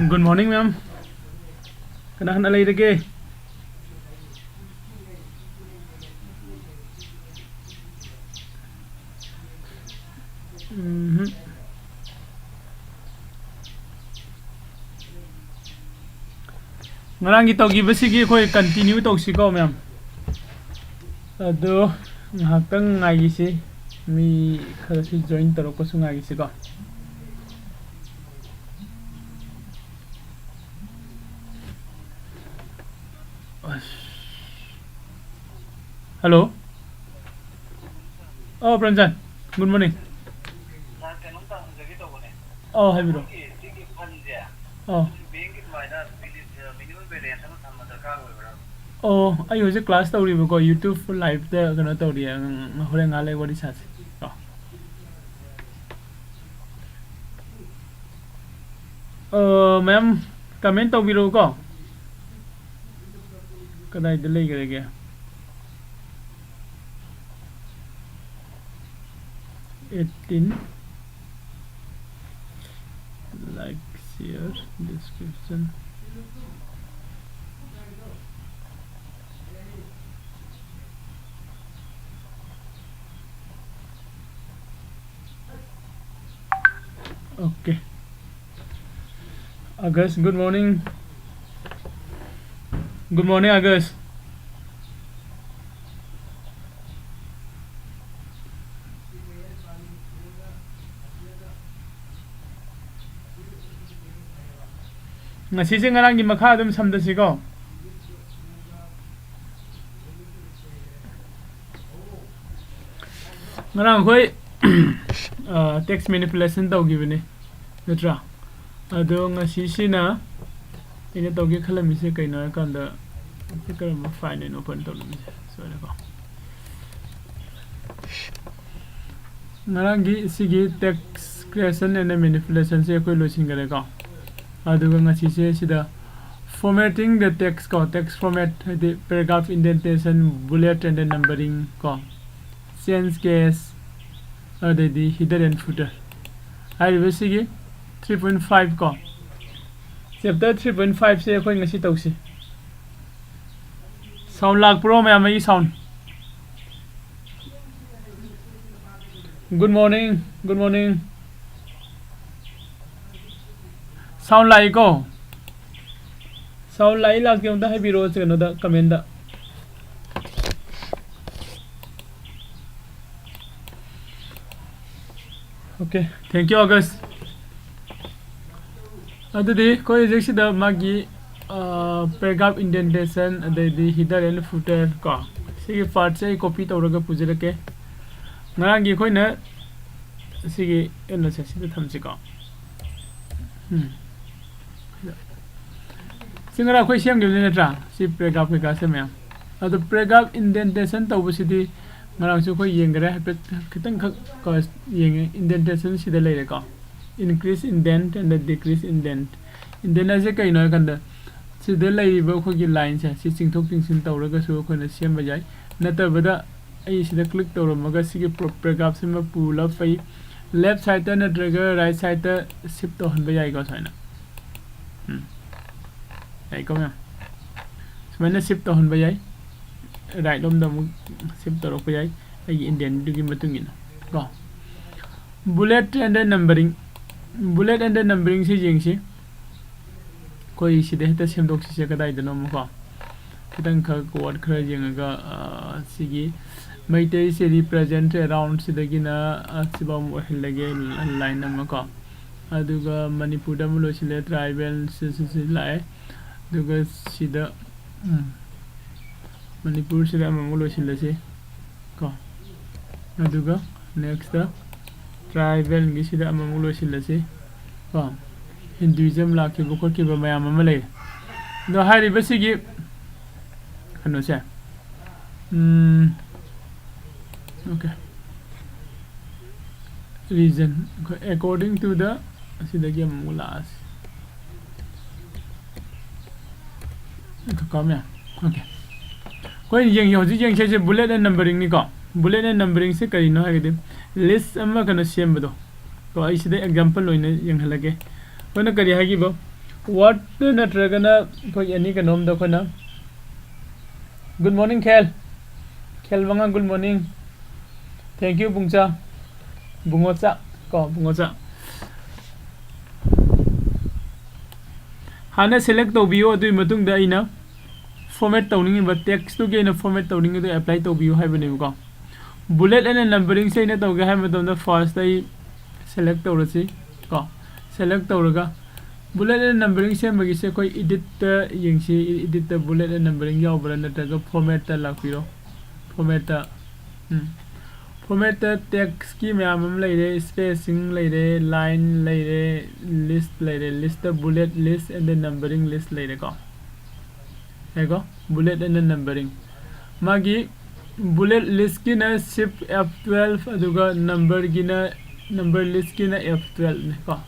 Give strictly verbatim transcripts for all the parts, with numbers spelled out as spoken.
Good morning, ma'am. ꯀꯅꯥ ꯀꯅꯥ ꯂꯩꯔꯒꯦ? ꯎꯝꯍꯨꯝ꯫ ꯉꯔꯥꯡꯒꯤ ꯇꯧꯈꯤꯕꯁꯤꯒꯤ ꯑꯩꯈꯣꯏ continue ꯇꯧꯁꯤꯀꯣ, ꯃꯌꯥꯝ꯫ ꯑꯗꯣ ꯉꯥꯏꯍꯥꯛꯇꯪ ꯉꯥꯏꯈꯤꯁꯤ, ꯃꯤ ꯈꯔꯁꯨ join ꯇꯧꯔꯛꯄꯁꯨ ꯉꯥꯏꯈꯤꯁꯤꯀꯣ꯫ ꯑꯁ꯫ Hello꯫ ꯑꯣ, ꯄ꯭ꯔꯦꯝꯆꯟ, good morning꯫ ꯁꯥꯔ, ꯀꯩꯅꯣꯝꯇ ꯍꯪꯖꯒꯦ ꯇꯧꯕꯅꯦ꯫ ꯑꯧ, ꯍꯥꯏꯕꯤꯔꯣ꯫ ꯑꯩꯈꯣꯏꯒꯤ ꯁꯤꯒꯤ ꯐꯟꯁꯦ ꯑꯧ꯫ ꯑꯩꯈꯣꯏꯒꯤ ꯕꯦꯡꯒꯤ ꯑꯗꯨꯃꯥꯏꯅ ꯕꯦꯂꯦꯟꯁ, ꯃꯤꯅꯤꯃꯝ ꯕꯦꯂꯦꯟꯁ ꯑꯃ ꯊꯝꯕ ꯗꯔꯀꯥꯔ ꯑꯣꯏꯕ꯭ꯔꯥ? ꯑꯣ, ꯑꯩ ꯍꯧꯖꯤꯛ class ꯇꯧꯔꯤꯕꯀꯣ, YouTube live ꯇ ꯀꯩꯅꯣ ꯇꯧꯔꯤꯌꯦ, ꯎꯝ, ꯍꯣꯔꯦꯟ ꯉꯥꯏꯍꯥꯛ ꯂꯩ ꯋꯥꯔꯤ ꯁꯥꯁꯤ ꯀꯣ꯫ ꯑ, ꯃꯌꯥꯝ comment ꯇꯧꯕꯤꯔꯛꯎꯀꯣ꯫ ꯀꯗꯥꯏꯗ ꯂꯩꯈ꯭ꯔꯒꯦ? Eighteen, like, share, description. Okay. August, good morning. Good morning, August. ꯉꯁꯤꯁꯦ ꯉꯔꯥꯡꯒꯤ ꯃꯈꯥ ꯑꯗꯨꯝ ꯁꯝꯗꯁꯤꯀꯣ꯫ ꯉꯔꯥꯡ ꯑꯩꯈꯣꯏ, ꯑ, text manipulation ꯇꯧꯈꯤꯕꯅꯤ, ꯅꯠꯇ꯭ꯔꯥ? ꯑꯗꯣ ꯉꯁꯤꯁꯤꯅ ꯑꯩꯅ ꯇꯧꯒꯦ ꯈꯜꯂꯝꯃꯤꯁꯦ ꯀꯩꯅꯣ ꯍꯥꯏꯀꯥꯟꯗ, ꯁꯤ ꯀꯔꯝꯕ file ꯅꯣ open ꯇꯧꯔꯝꯃꯤꯁꯦ? ꯁꯣꯏꯔꯦꯀꯣ꯫ ꯉꯔꯥꯡꯒꯤ ꯁꯤꯒꯤ text creation and manipulation ꯁꯦ ꯑꯩꯈꯣꯏ ꯂꯣꯏꯁꯤꯟꯈꯔꯦꯀꯣ꯫ ꯑꯗꯨꯒ ꯉꯁꯤꯁꯦ ꯁꯤꯗ formatting the text ꯀꯣ, text format, ꯍꯥꯏꯗꯤ paragraph indentation, bullet and the numbering ꯀꯣ, change case, ꯑꯗꯩꯗꯤ header and footer ꯍꯥꯏꯔꯤꯕꯁꯤꯒꯤ three point five ꯀꯣ, chapter three point five ꯁꯦ ꯑꯩꯈꯣꯏ ꯉꯁꯤ ꯇꯧꯁꯤ꯫ Sound ꯂꯥꯛꯄ꯭ꯔꯣ ꯃꯌꯥꯝ? ꯑꯩꯒꯤ sound? Good morning, good morning. Sound ꯂꯥꯛꯏꯀꯣ? Sound ꯂꯥꯛꯏ ꯂꯥꯛꯇꯦ ꯑꯝꯇ ꯍꯥꯏꯕꯤꯔꯛꯑꯣ ꯀꯩꯅꯣꯗ, comment ꯇ꯫ Okay, thank you, August. ꯑꯗꯨꯗꯤ ꯑꯩꯈꯣꯏ ꯍꯧꯖꯤꯛꯁꯤꯗ ꯃꯥꯒꯤ, ꯑ, paragraph indentation, ꯑꯗꯩꯗꯤ header and footer ꯀꯣ, ꯁꯤꯒꯤ part ꯁꯦ ꯑꯩ copy ꯇꯧꯔꯒ ꯄꯨꯖꯔꯛꯀꯦ꯫ ꯉꯔꯥꯡꯒꯤ ꯑꯩꯈꯣꯏꯅ ꯁꯤꯒꯤ ꯀꯩꯅꯣꯁꯦ ꯁꯤꯗ ꯊꯝꯁꯤꯀꯣ꯫ ꯎꯝ꯫ ꯁꯤ ꯉꯔꯥꯡ ꯑꯩꯈꯣꯏ ꯁꯦꯝꯈꯤꯕꯅꯤ ꯅꯠꯇ꯭ꯔꯥ? ꯁꯤ paragraph ꯀꯩꯀꯥꯁꯦ ꯃꯌꯥꯝ꯫ ꯑꯗꯣ paragraph indentation ꯇꯧꯕꯁꯤꯗꯤ ꯉꯔꯥꯡꯁꯨ ꯑꯩꯈꯣꯏ ꯌꯦꯡꯈꯔꯦ, ꯍꯥꯏꯐꯦꯠ ꯈꯤꯇꯪꯈꯛ ꯀꯣ ꯌꯦꯡꯉꯦ꯫ Indentation ꯁꯤꯗ ꯂꯩꯔꯦꯀꯣ, increase indent and decrease indent꯫ Indent ꯍꯥꯏꯁꯦ ꯀꯩꯅꯣ ꯍꯥꯏ ꯀꯥꯟꯗ, ꯁꯤꯗ ꯂꯩꯔꯤꯕ ꯑꯩꯈꯣꯏꯒꯤ line ꯁꯦ ꯁꯤ ꯆꯤꯡꯊꯣꯛ ꯆꯤꯡꯁꯤꯟ ꯇꯧꯔꯒꯁꯨ ꯑꯩꯈꯣꯏꯅ ꯁꯦꯝꯕ ꯌꯥꯏ꯫ ꯅꯠꯇꯕꯗ ꯑꯩ ꯁꯤꯗ click ꯇꯧꯔꯝꯃꯒ ꯁꯤꯒꯤ pro-, paragraph ꯁꯤꯃ ꯄꯨꯂꯞ ꯑꯩ left side ꯇ ꯅꯠꯇ꯭ꯔꯒ right side ꯇ shift ꯇꯧꯍꯟꯕ ꯌꯥꯏꯀꯣ, ꯁꯨꯃꯥꯏꯅ꯫ ꯎꯝ꯫ ꯌꯥꯏꯀꯣ ꯃꯌꯥꯝ? ꯁꯨꯃꯥꯏꯅ shift ꯇꯧꯍꯟꯕ ꯌꯥꯏ꯫ Right ꯂꯣꯝꯗ ꯑꯃꯨꯛ shift ꯇꯧꯔꯛꯄ ꯌꯥꯏ, ꯑꯩꯒꯤ indent ꯗꯨꯒꯤ ꯃꯇꯨꯡ ꯏꯟꯅ ꯀꯣ꯫ Bullet and the numbering, bullet and the numbering ꯁꯦ ꯌꯦꯡꯁꯤ꯫ ꯑꯩꯈꯣꯏ ꯁꯤꯗ ꯍꯦꯛꯇ ꯁꯦꯝꯗꯣꯛꯁꯤꯁꯦ ꯀꯗꯥꯏꯗꯅꯣ ꯑꯃꯀꯣ꯫ ꯈꯤꯇꯪꯈꯛ word ꯈꯔ ꯌꯦꯡꯉꯒ, ꯑ, ꯁꯤꯒꯤ ꯃꯩꯇꯩꯁꯦ represent around ꯁꯤꯗꯒꯤꯅ, ꯑ, ꯁꯤꯐꯥꯎ ꯑꯃ ꯑꯣꯏꯍꯜꯂꯒꯦ, line ꯑꯃꯀꯣ꯫ ꯑꯗꯨꯒ ꯃꯅꯤꯄꯨꯔꯗ ꯑꯃ ꯂꯣꯏꯁꯤꯜꯂꯦ, tribal ꯁꯤ, ꯁꯤ, ꯁꯤ ꯂꯥꯛꯑꯦ꯫ ꯑꯗꯨꯒ ꯁꯤꯗ, ꯎꯝ, ꯃꯅꯤꯄꯨꯔꯁꯤꯗ ꯑꯃꯃꯨꯛ ꯂꯣꯏꯁꯤꯜꯂꯁꯤ ꯀꯣ꯫ ꯑꯗꯨꯒ next ꯇ tribal ꯒꯤꯁꯤꯗ ꯑꯃꯃꯨꯛ ꯂꯣꯏꯁꯤꯜꯂꯁꯤ ꯀꯣ꯫ Hinduism ꯂꯥꯛꯈꯤꯕ ꯈꯣꯠꯈꯤꯕ ꯃꯌꯥꯝ ꯑꯃ ꯂꯩ꯫ ꯑꯗꯣ ꯍꯥꯏꯔꯤꯕꯁꯤꯒꯤ ꯀꯩꯅꯣꯁꯦ, ꯎꯝ, okay, region, ꯑꯩꯈꯣꯏ according to the, ꯑꯁꯤꯗꯒꯤ ꯑꯃꯨꯛ ꯂꯥꯛꯑꯁꯤ꯫ ꯀꯣ ꯃꯌꯥꯝ, okay꯫ ꯑꯩꯈꯣꯏꯅ ꯌꯦꯡ ꯍꯧꯖꯤꯛ ꯌꯦꯡꯁꯦ, ꯁꯤꯁꯦ bullet and numbering ꯅꯤꯀꯣ꯫ Bullet and numbering ꯁꯦ ꯀꯔꯤꯅꯣ ꯍꯥꯏꯔꯒꯗꯤ, list ꯑꯃ ꯀꯩꯅꯣ ꯁꯦꯝꯕꯗꯣ ꯀꯣ꯫ ꯑꯩ ꯁꯤꯗ example ꯑꯣꯏꯅ ꯌꯦꯡꯍꯜꯂꯒꯦ꯫ ꯑꯩꯈꯣꯏꯅ ꯀꯔꯤ ꯍꯥꯏꯈꯤꯕ? Word ꯅꯠꯇ꯭ꯔꯒꯅ ꯑꯩꯈꯣꯏ any ꯀꯩꯅꯣꯝꯗ ꯑꯩꯈꯣꯏꯅ, good morning ꯈꯦꯜ, ꯈꯦꯜ ꯃꯉꯥ, good morning꯫ Thank you ꯄꯨꯡꯆꯥ, ꯕꯨꯡꯉꯣꯆꯥ ꯀꯣ, ꯕꯨꯡꯉꯣꯆꯥ꯫ ꯍꯥꯟꯅ select ꯇꯧꯕꯤꯌꯨ, ꯑꯗꯨꯒꯤ ꯃꯇꯨꯡꯗ ꯑꯩꯅ format ꯇꯧꯅꯤꯡꯉꯤꯕ text ꯇꯨꯒꯤ ꯑꯩꯅ format ꯇꯧꯅꯤꯡꯉꯤꯗꯨ apply ꯇꯧꯕꯤꯌꯨ ꯍꯥꯏꯕꯅꯦꯕꯀꯣ꯫ Bullet and numbering ꯁꯦ ꯑꯩꯅ ꯇꯧꯒꯦ ꯍꯥꯏꯕ ꯃꯇꯝꯗ first ꯑꯩ select ꯇꯧꯔꯁꯤ ꯀꯣ꯫ Select ꯇꯧꯔꯒ bullet and numbering ꯁꯦꯝꯕꯒꯤꯁꯦ ꯑꯩꯈꯣꯏ edit ꯇ ꯌꯦꯡꯁꯤ, edit ꯇ bullet and numbering ꯌꯥꯎꯕ꯭ꯔꯥ, ꯅꯠꯇ꯭ꯔꯒ format ꯇ ꯂꯥꯛꯄꯤꯔꯣ꯫ Format ꯇ, ꯎꯝ꯫ Format ꯇ text ꯀꯤ ꯃꯌꯥꯝ ꯑꯃ ꯂꯩꯔꯦ, spacing ꯂꯩꯔꯦ, line ꯂꯩꯔꯦ, list ꯂꯩꯔꯦ, list ꯇ bullet, list and then numbering list ꯂꯩꯔꯦꯀꯣ꯫ ꯌꯥꯏꯀꯣ? Bullet and then numbering꯫ ꯃꯥꯒꯤ bullet list ꯀꯤꯅ shift F twelve, ꯑꯗꯨꯒ number ꯒꯤꯅ, number list ꯀꯤꯅ F twelve ꯅꯤꯀꯣ꯫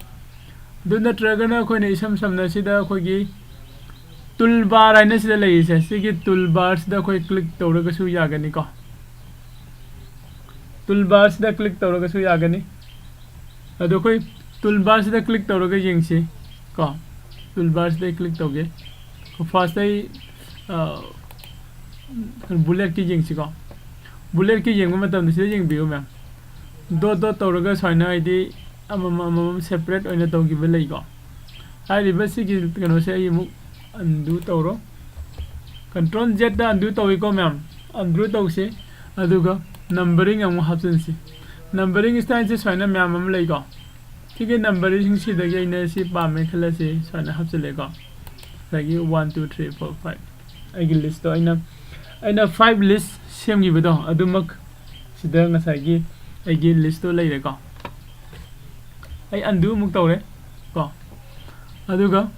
ꯑꯗꯨ ꯅꯠꯇ꯭ꯔꯒꯅ ꯑꯩꯈꯣꯏꯅ ꯏꯁꯝ ꯁꯝꯅ ꯁꯤꯗ ꯑꯩꯈꯣꯏꯒꯤ toolbar ꯍꯥꯏꯅ ꯁꯤꯗ ꯂꯩꯔꯤꯁꯦ, ꯁꯤꯒꯤ toolbar ꯁꯤꯗ ꯑꯩꯈꯣꯏ click ꯇꯧꯔꯒꯁꯨ ꯌꯥꯒꯅꯤꯀꯣ꯫ Toolbar ꯁꯤꯗ click ꯇꯧꯔꯒꯁꯨ ꯌꯥꯒꯅꯤ꯫ ꯑꯗꯣ ꯑꯩꯈꯣꯏ toolbar ꯁꯤꯗ click ꯇꯧꯔꯒ ꯌꯦꯡꯁꯤ ꯀꯣ꯫ Toolbar ꯁꯤꯗ ꯑꯩ click ꯇꯧꯒꯦ꯫ First ꯑꯩ, ꯑ, bullet ꯀꯤ ꯌꯦꯡꯁꯤꯀꯣ꯫ Bullet ꯀꯤ ꯌꯦꯡꯕ ꯃꯇꯝꯗ ꯁꯤꯗ ꯌꯦꯡꯕꯤꯌꯨ ꯃꯌꯥꯝ꯫ Dot dot ꯇꯧꯔꯒ ꯁꯨꯃꯥꯏꯅ ꯍꯥꯏꯗꯤ ꯑꯃꯃꯝ ꯑꯃꯃꯝ separate ꯑꯣꯏꯅ ꯇꯧꯈꯤꯕ ꯂꯩꯀꯣ꯫ ꯍꯥꯏꯔꯤꯕ ꯁꯤꯒꯤ ꯀꯩꯅꯣꯁꯦ ꯑꯩ ꯑꯃꯨꯛ undo ꯇꯧꯔꯣ꯫ Control Z ꯇ undo ꯇꯧꯏꯀꯣ ꯃꯌꯥꯝ꯫ Undo ꯇꯧꯁꯤ꯫ ꯑꯗꯨꯒ numbering ꯑꯃꯨꯛ ꯍꯥꯞꯆꯤꯟꯁꯤ꯫ Numbering style ꯁꯦ ꯁꯨꯃꯥꯏꯅ ꯃꯌꯥꯝ ꯑꯃ ꯂꯩꯀꯣ꯫ ꯁꯤꯒꯤ numbering ꯁꯤꯡꯁꯤꯗꯒꯤ ꯑꯩꯅ ꯁꯤ ꯄꯥꯝꯃꯦ ꯈꯜꯂꯁꯤ, ꯁꯨꯃꯥꯏꯅ ꯍꯥꯞꯆꯤꯜꯂꯦꯀꯣ꯫ ꯉꯁꯥꯏꯒꯤ one, two, three, four, five꯫ ꯑꯩꯒꯤ list ꯇꯣ ꯑꯩꯅ, ꯑꯩꯅ five list ꯁꯦꯝꯈꯤꯕꯗꯣ ꯑꯗꯨꯃꯛ ꯁꯤꯗ ꯉꯁꯥꯏꯒꯤ ꯑꯩꯒꯤ list ꯇꯣ ꯂꯩꯔꯦꯀꯣ꯫ ꯑꯩ undo ꯑꯃꯨꯛ ꯇꯧꯔꯦ ꯀꯣ꯫ ꯑꯗꯨꯒ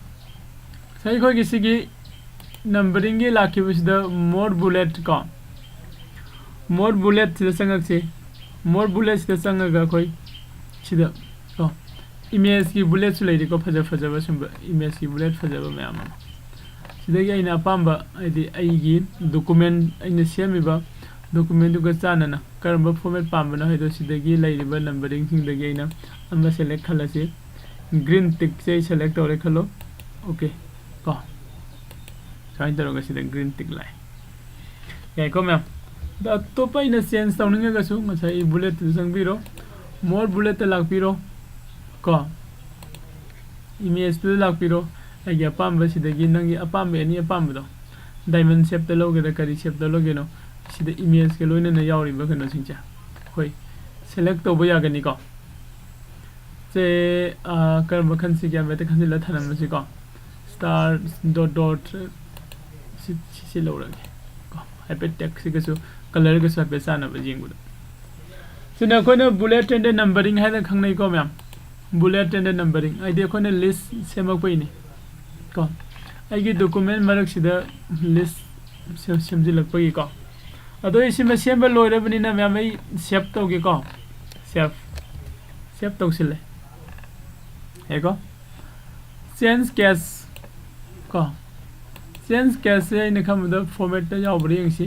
ꯉꯁꯥꯏ ꯑꯩꯈꯣꯏꯒꯤ ꯁꯤꯒꯤ numbering ꯒꯤ ꯂꯥꯛꯈꯤꯕꯁꯤꯗ more bullet ꯀꯣ꯫ More bullet ꯁꯤꯗ ꯆꯪꯉꯛꯁꯤ꯫ More bullet ꯁꯤꯗ ꯆꯪꯉꯒ ꯑꯩꯈꯣꯏ ꯁꯤꯗ ꯀꯣ, image ꯀꯤ bullet ꯁꯨ ꯂꯩꯔꯤꯀꯣ, ꯐꯖ ꯐꯖꯕ ꯁꯨꯝꯕ image ꯀꯤ bullet ꯐꯖꯕ ꯃꯌꯥꯝ ꯑꯃ꯫ ꯁꯤꯗꯒꯤ ꯑꯩꯅ ꯑꯄꯥꯝꯕ, ꯍꯥꯏꯗꯤ ꯑꯩꯒꯤ document, ꯑꯩꯅ ꯁꯦꯝꯃꯤꯕ document ꯗꯨꯒ ꯆꯥꯟꯅꯅ ꯀꯔꯝꯕ format ꯄꯥꯝꯕꯅꯣ ꯍꯥꯏꯗꯣ ꯁꯤꯗꯒꯤ ꯂꯩꯔꯤꯕ numbering ꯁꯤꯡꯗꯒꯤ ꯑꯩꯅ ꯑꯃ select ꯈꯜꯂꯁꯤ꯫ Green tick ꯁꯦ ꯑꯩ select ꯇꯧꯔꯦ ꯈꯜꯂꯣ꯫ Okay ꯀꯣ, ꯁꯨꯃꯥꯏꯅ ꯇꯧꯔꯒ ꯁꯤꯗ green tick ꯂꯥꯛꯑꯦ꯫ ꯌꯥꯏꯀꯣ ꯃꯌꯥꯝ? ꯑꯗꯣ ꯑꯇꯣꯞꯄ ꯑꯩꯅ change ꯇꯧꯅꯤꯡꯉꯒꯁꯨ ꯉꯁꯥꯏ bullet ꯇꯨꯗ ꯆꯪꯕꯤꯔꯣ, more bullet ꯇ ꯂꯥꯛꯄꯤꯔꯣ ꯀꯣ, image ꯇꯨꯗ ꯂꯥꯛꯄꯤꯔꯣ꯫ ꯑꯩꯒꯤ ꯑꯄꯥꯝꯕ ꯁꯤꯗꯒꯤ ꯅꯪꯒꯤ ꯑꯄꯥꯝꯕ, any ꯑꯄꯥꯝꯕꯗꯣ, diamond shape ꯇ ꯂꯧꯒꯦꯔꯥ ꯀꯔꯤ shape ꯇ ꯂꯧꯒꯦꯅꯣ, ꯁꯤꯗ image ꯀ ꯂꯣꯏꯅꯅ ꯌꯥꯎꯔꯤꯕ ꯀꯩꯅꯣꯁꯤꯡꯁꯦ ꯑꯩꯈꯣꯏ select ꯇꯧꯕ ꯌꯥꯒꯅꯤꯀꯣ꯫ ꯁꯦ, ꯑꯥ, ꯀꯔꯝꯕ ꯈꯟꯁꯤꯒꯦ? ꯍꯥꯏꯐꯦꯠꯇ ꯈꯟꯖꯤꯜꯂ ꯊꯅꯝꯃꯁꯤꯀꯣ꯫ Star dot dot ꯁꯤ, ꯁꯤꯁꯦ ꯂꯧꯔꯒꯦ ꯀꯣ꯫ ꯍꯥꯏꯐꯦꯠ text ꯁꯤꯒꯁꯨ, colour ꯒꯁꯨ ꯍꯥꯏꯐꯦꯠ ꯆꯥꯟꯅꯕ ꯌꯦꯡꯕꯗ꯫ ꯁꯤꯅ ꯑꯩꯈꯣꯏꯅ bullet and numbering ꯍꯥꯏꯅ ꯈꯪꯅꯩꯀꯣ ꯃꯌꯥꯝ꯫ Bullet and numbering ꯍꯥꯏꯗꯤ ꯑꯩꯈꯣꯏꯅ list ꯁꯦꯝꯃꯛꯄꯩꯅꯤ ꯀꯣ꯫ ꯑꯩꯒꯤ document ꯃꯔꯛꯁꯤꯗ list ꯁꯦꯝ-, ꯁꯦꯝꯖꯤꯜꯂꯛꯄꯒꯤꯀꯣ꯫ ꯑꯗꯣ ꯑꯩ ꯁꯤꯃ ꯁꯦꯝꯕ ꯂꯣꯏꯔꯕꯅꯤꯅ ꯃꯌꯥꯝ ꯑꯩ save ꯇꯧꯒꯦꯀꯣ꯫ Save, save ꯇꯧꯁꯤꯜꯂꯦ꯫ ꯌꯥꯏꯀꯣ? Change case ꯀꯣ꯫ Change case ꯁꯦ ꯑꯩꯅ ꯈꯟꯕꯗ format ꯇ ꯌꯥꯎꯕ꯭ꯔꯥ ꯌꯦꯡꯁꯤ꯫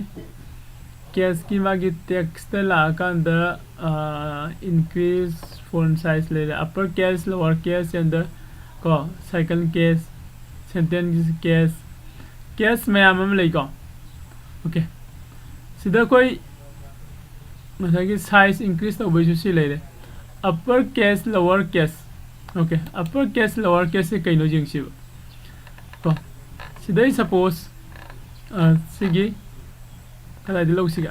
Case ꯀꯤ ꯃꯥꯒꯤ text ꯇ ꯂꯥꯛꯑꯀꯥꯟꯗ, ꯑꯥ, increase font size ꯂꯩꯔꯦ, upper case, lower case and the ꯀꯣ, second case, sentence case, case ꯃꯌꯥꯝ ꯑꯃ ꯂꯩꯀꯣ꯫ Okay, ꯁꯤꯗ ꯑꯩꯈꯣꯏ ꯉꯁꯥꯏꯒꯤ size increase ꯇꯧꯕꯩꯁꯨ ꯁꯤ ꯂꯩꯔꯦ, upper case, lower case꯫ Okay, upper case, lower case ꯁꯦ ꯀꯩꯅꯣ ꯌꯦꯡꯁꯤꯕ ꯀꯣ꯫ ꯁꯤꯗꯩ suppose, ꯑ, ꯁꯤꯒꯤ ꯀꯗꯥꯏꯗ ꯂꯧꯁꯤꯒꯦ?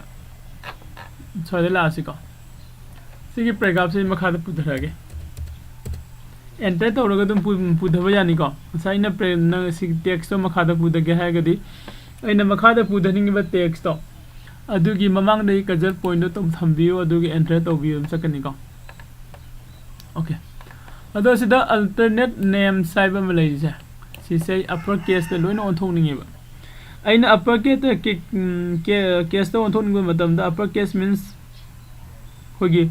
ꯁ꯭ꯋꯥꯏꯗ ꯂꯥꯛꯑꯁꯤꯀꯣ꯫ ꯁꯤꯒꯤ paragraph ꯁꯦ ꯃꯈꯥꯗ ꯄꯨꯊꯔꯛꯑꯒꯦ꯫ Enter ꯇꯧꯔꯒ ꯑꯗꯨꯝ ꯄꯨ-, ꯄꯨꯊꯕ ꯌꯥꯅꯤꯀꯣ꯫ ꯉꯁꯥꯏ ꯑꯩꯅ pre-, ꯅꯪ ꯁꯤꯒꯤ text ꯇꯣ ꯃꯈꯥꯗ ꯄꯨꯊꯒꯦ ꯍꯥꯏꯔꯒꯗꯤ, ꯑꯩꯅ ꯃꯈꯥꯗ ꯄꯨꯊꯅꯤꯡꯉꯤꯕ text ꯇꯣ ꯑꯗꯨꯒꯤ ꯃꯃꯥꯡꯗꯒꯤ cursor point ꯇꯣ ꯑꯗꯨꯝ ꯊꯝꯕꯤꯌꯨ, ꯑꯗꯨꯒ enter ꯇꯧꯕꯤꯌꯨ ꯑꯗꯨꯝ ꯆꯠꯀꯅꯤꯀꯣ꯫ Okay꯫ ꯑꯗꯣ ꯁꯤꯗ alternate names ꯍꯥꯏꯕ ꯑꯃ ꯂꯩꯔꯤꯁꯦ, ꯁꯤꯁꯦ ꯑꯩ upper case ꯇ ꯂꯣꯏꯅ ꯑꯣꯟꯊꯣꯛꯅꯤꯡꯉꯦꯕ꯫ ꯑꯩꯅ upper case ꯇ ꯀꯤ-, ꯎꯝ, ꯀꯦ-, case ꯇ ꯑꯣꯟꯊꯣꯛꯅꯤꯡꯕ ꯃꯇꯝꯗ, upper case means ꯑꯩꯈꯣꯏꯒꯤ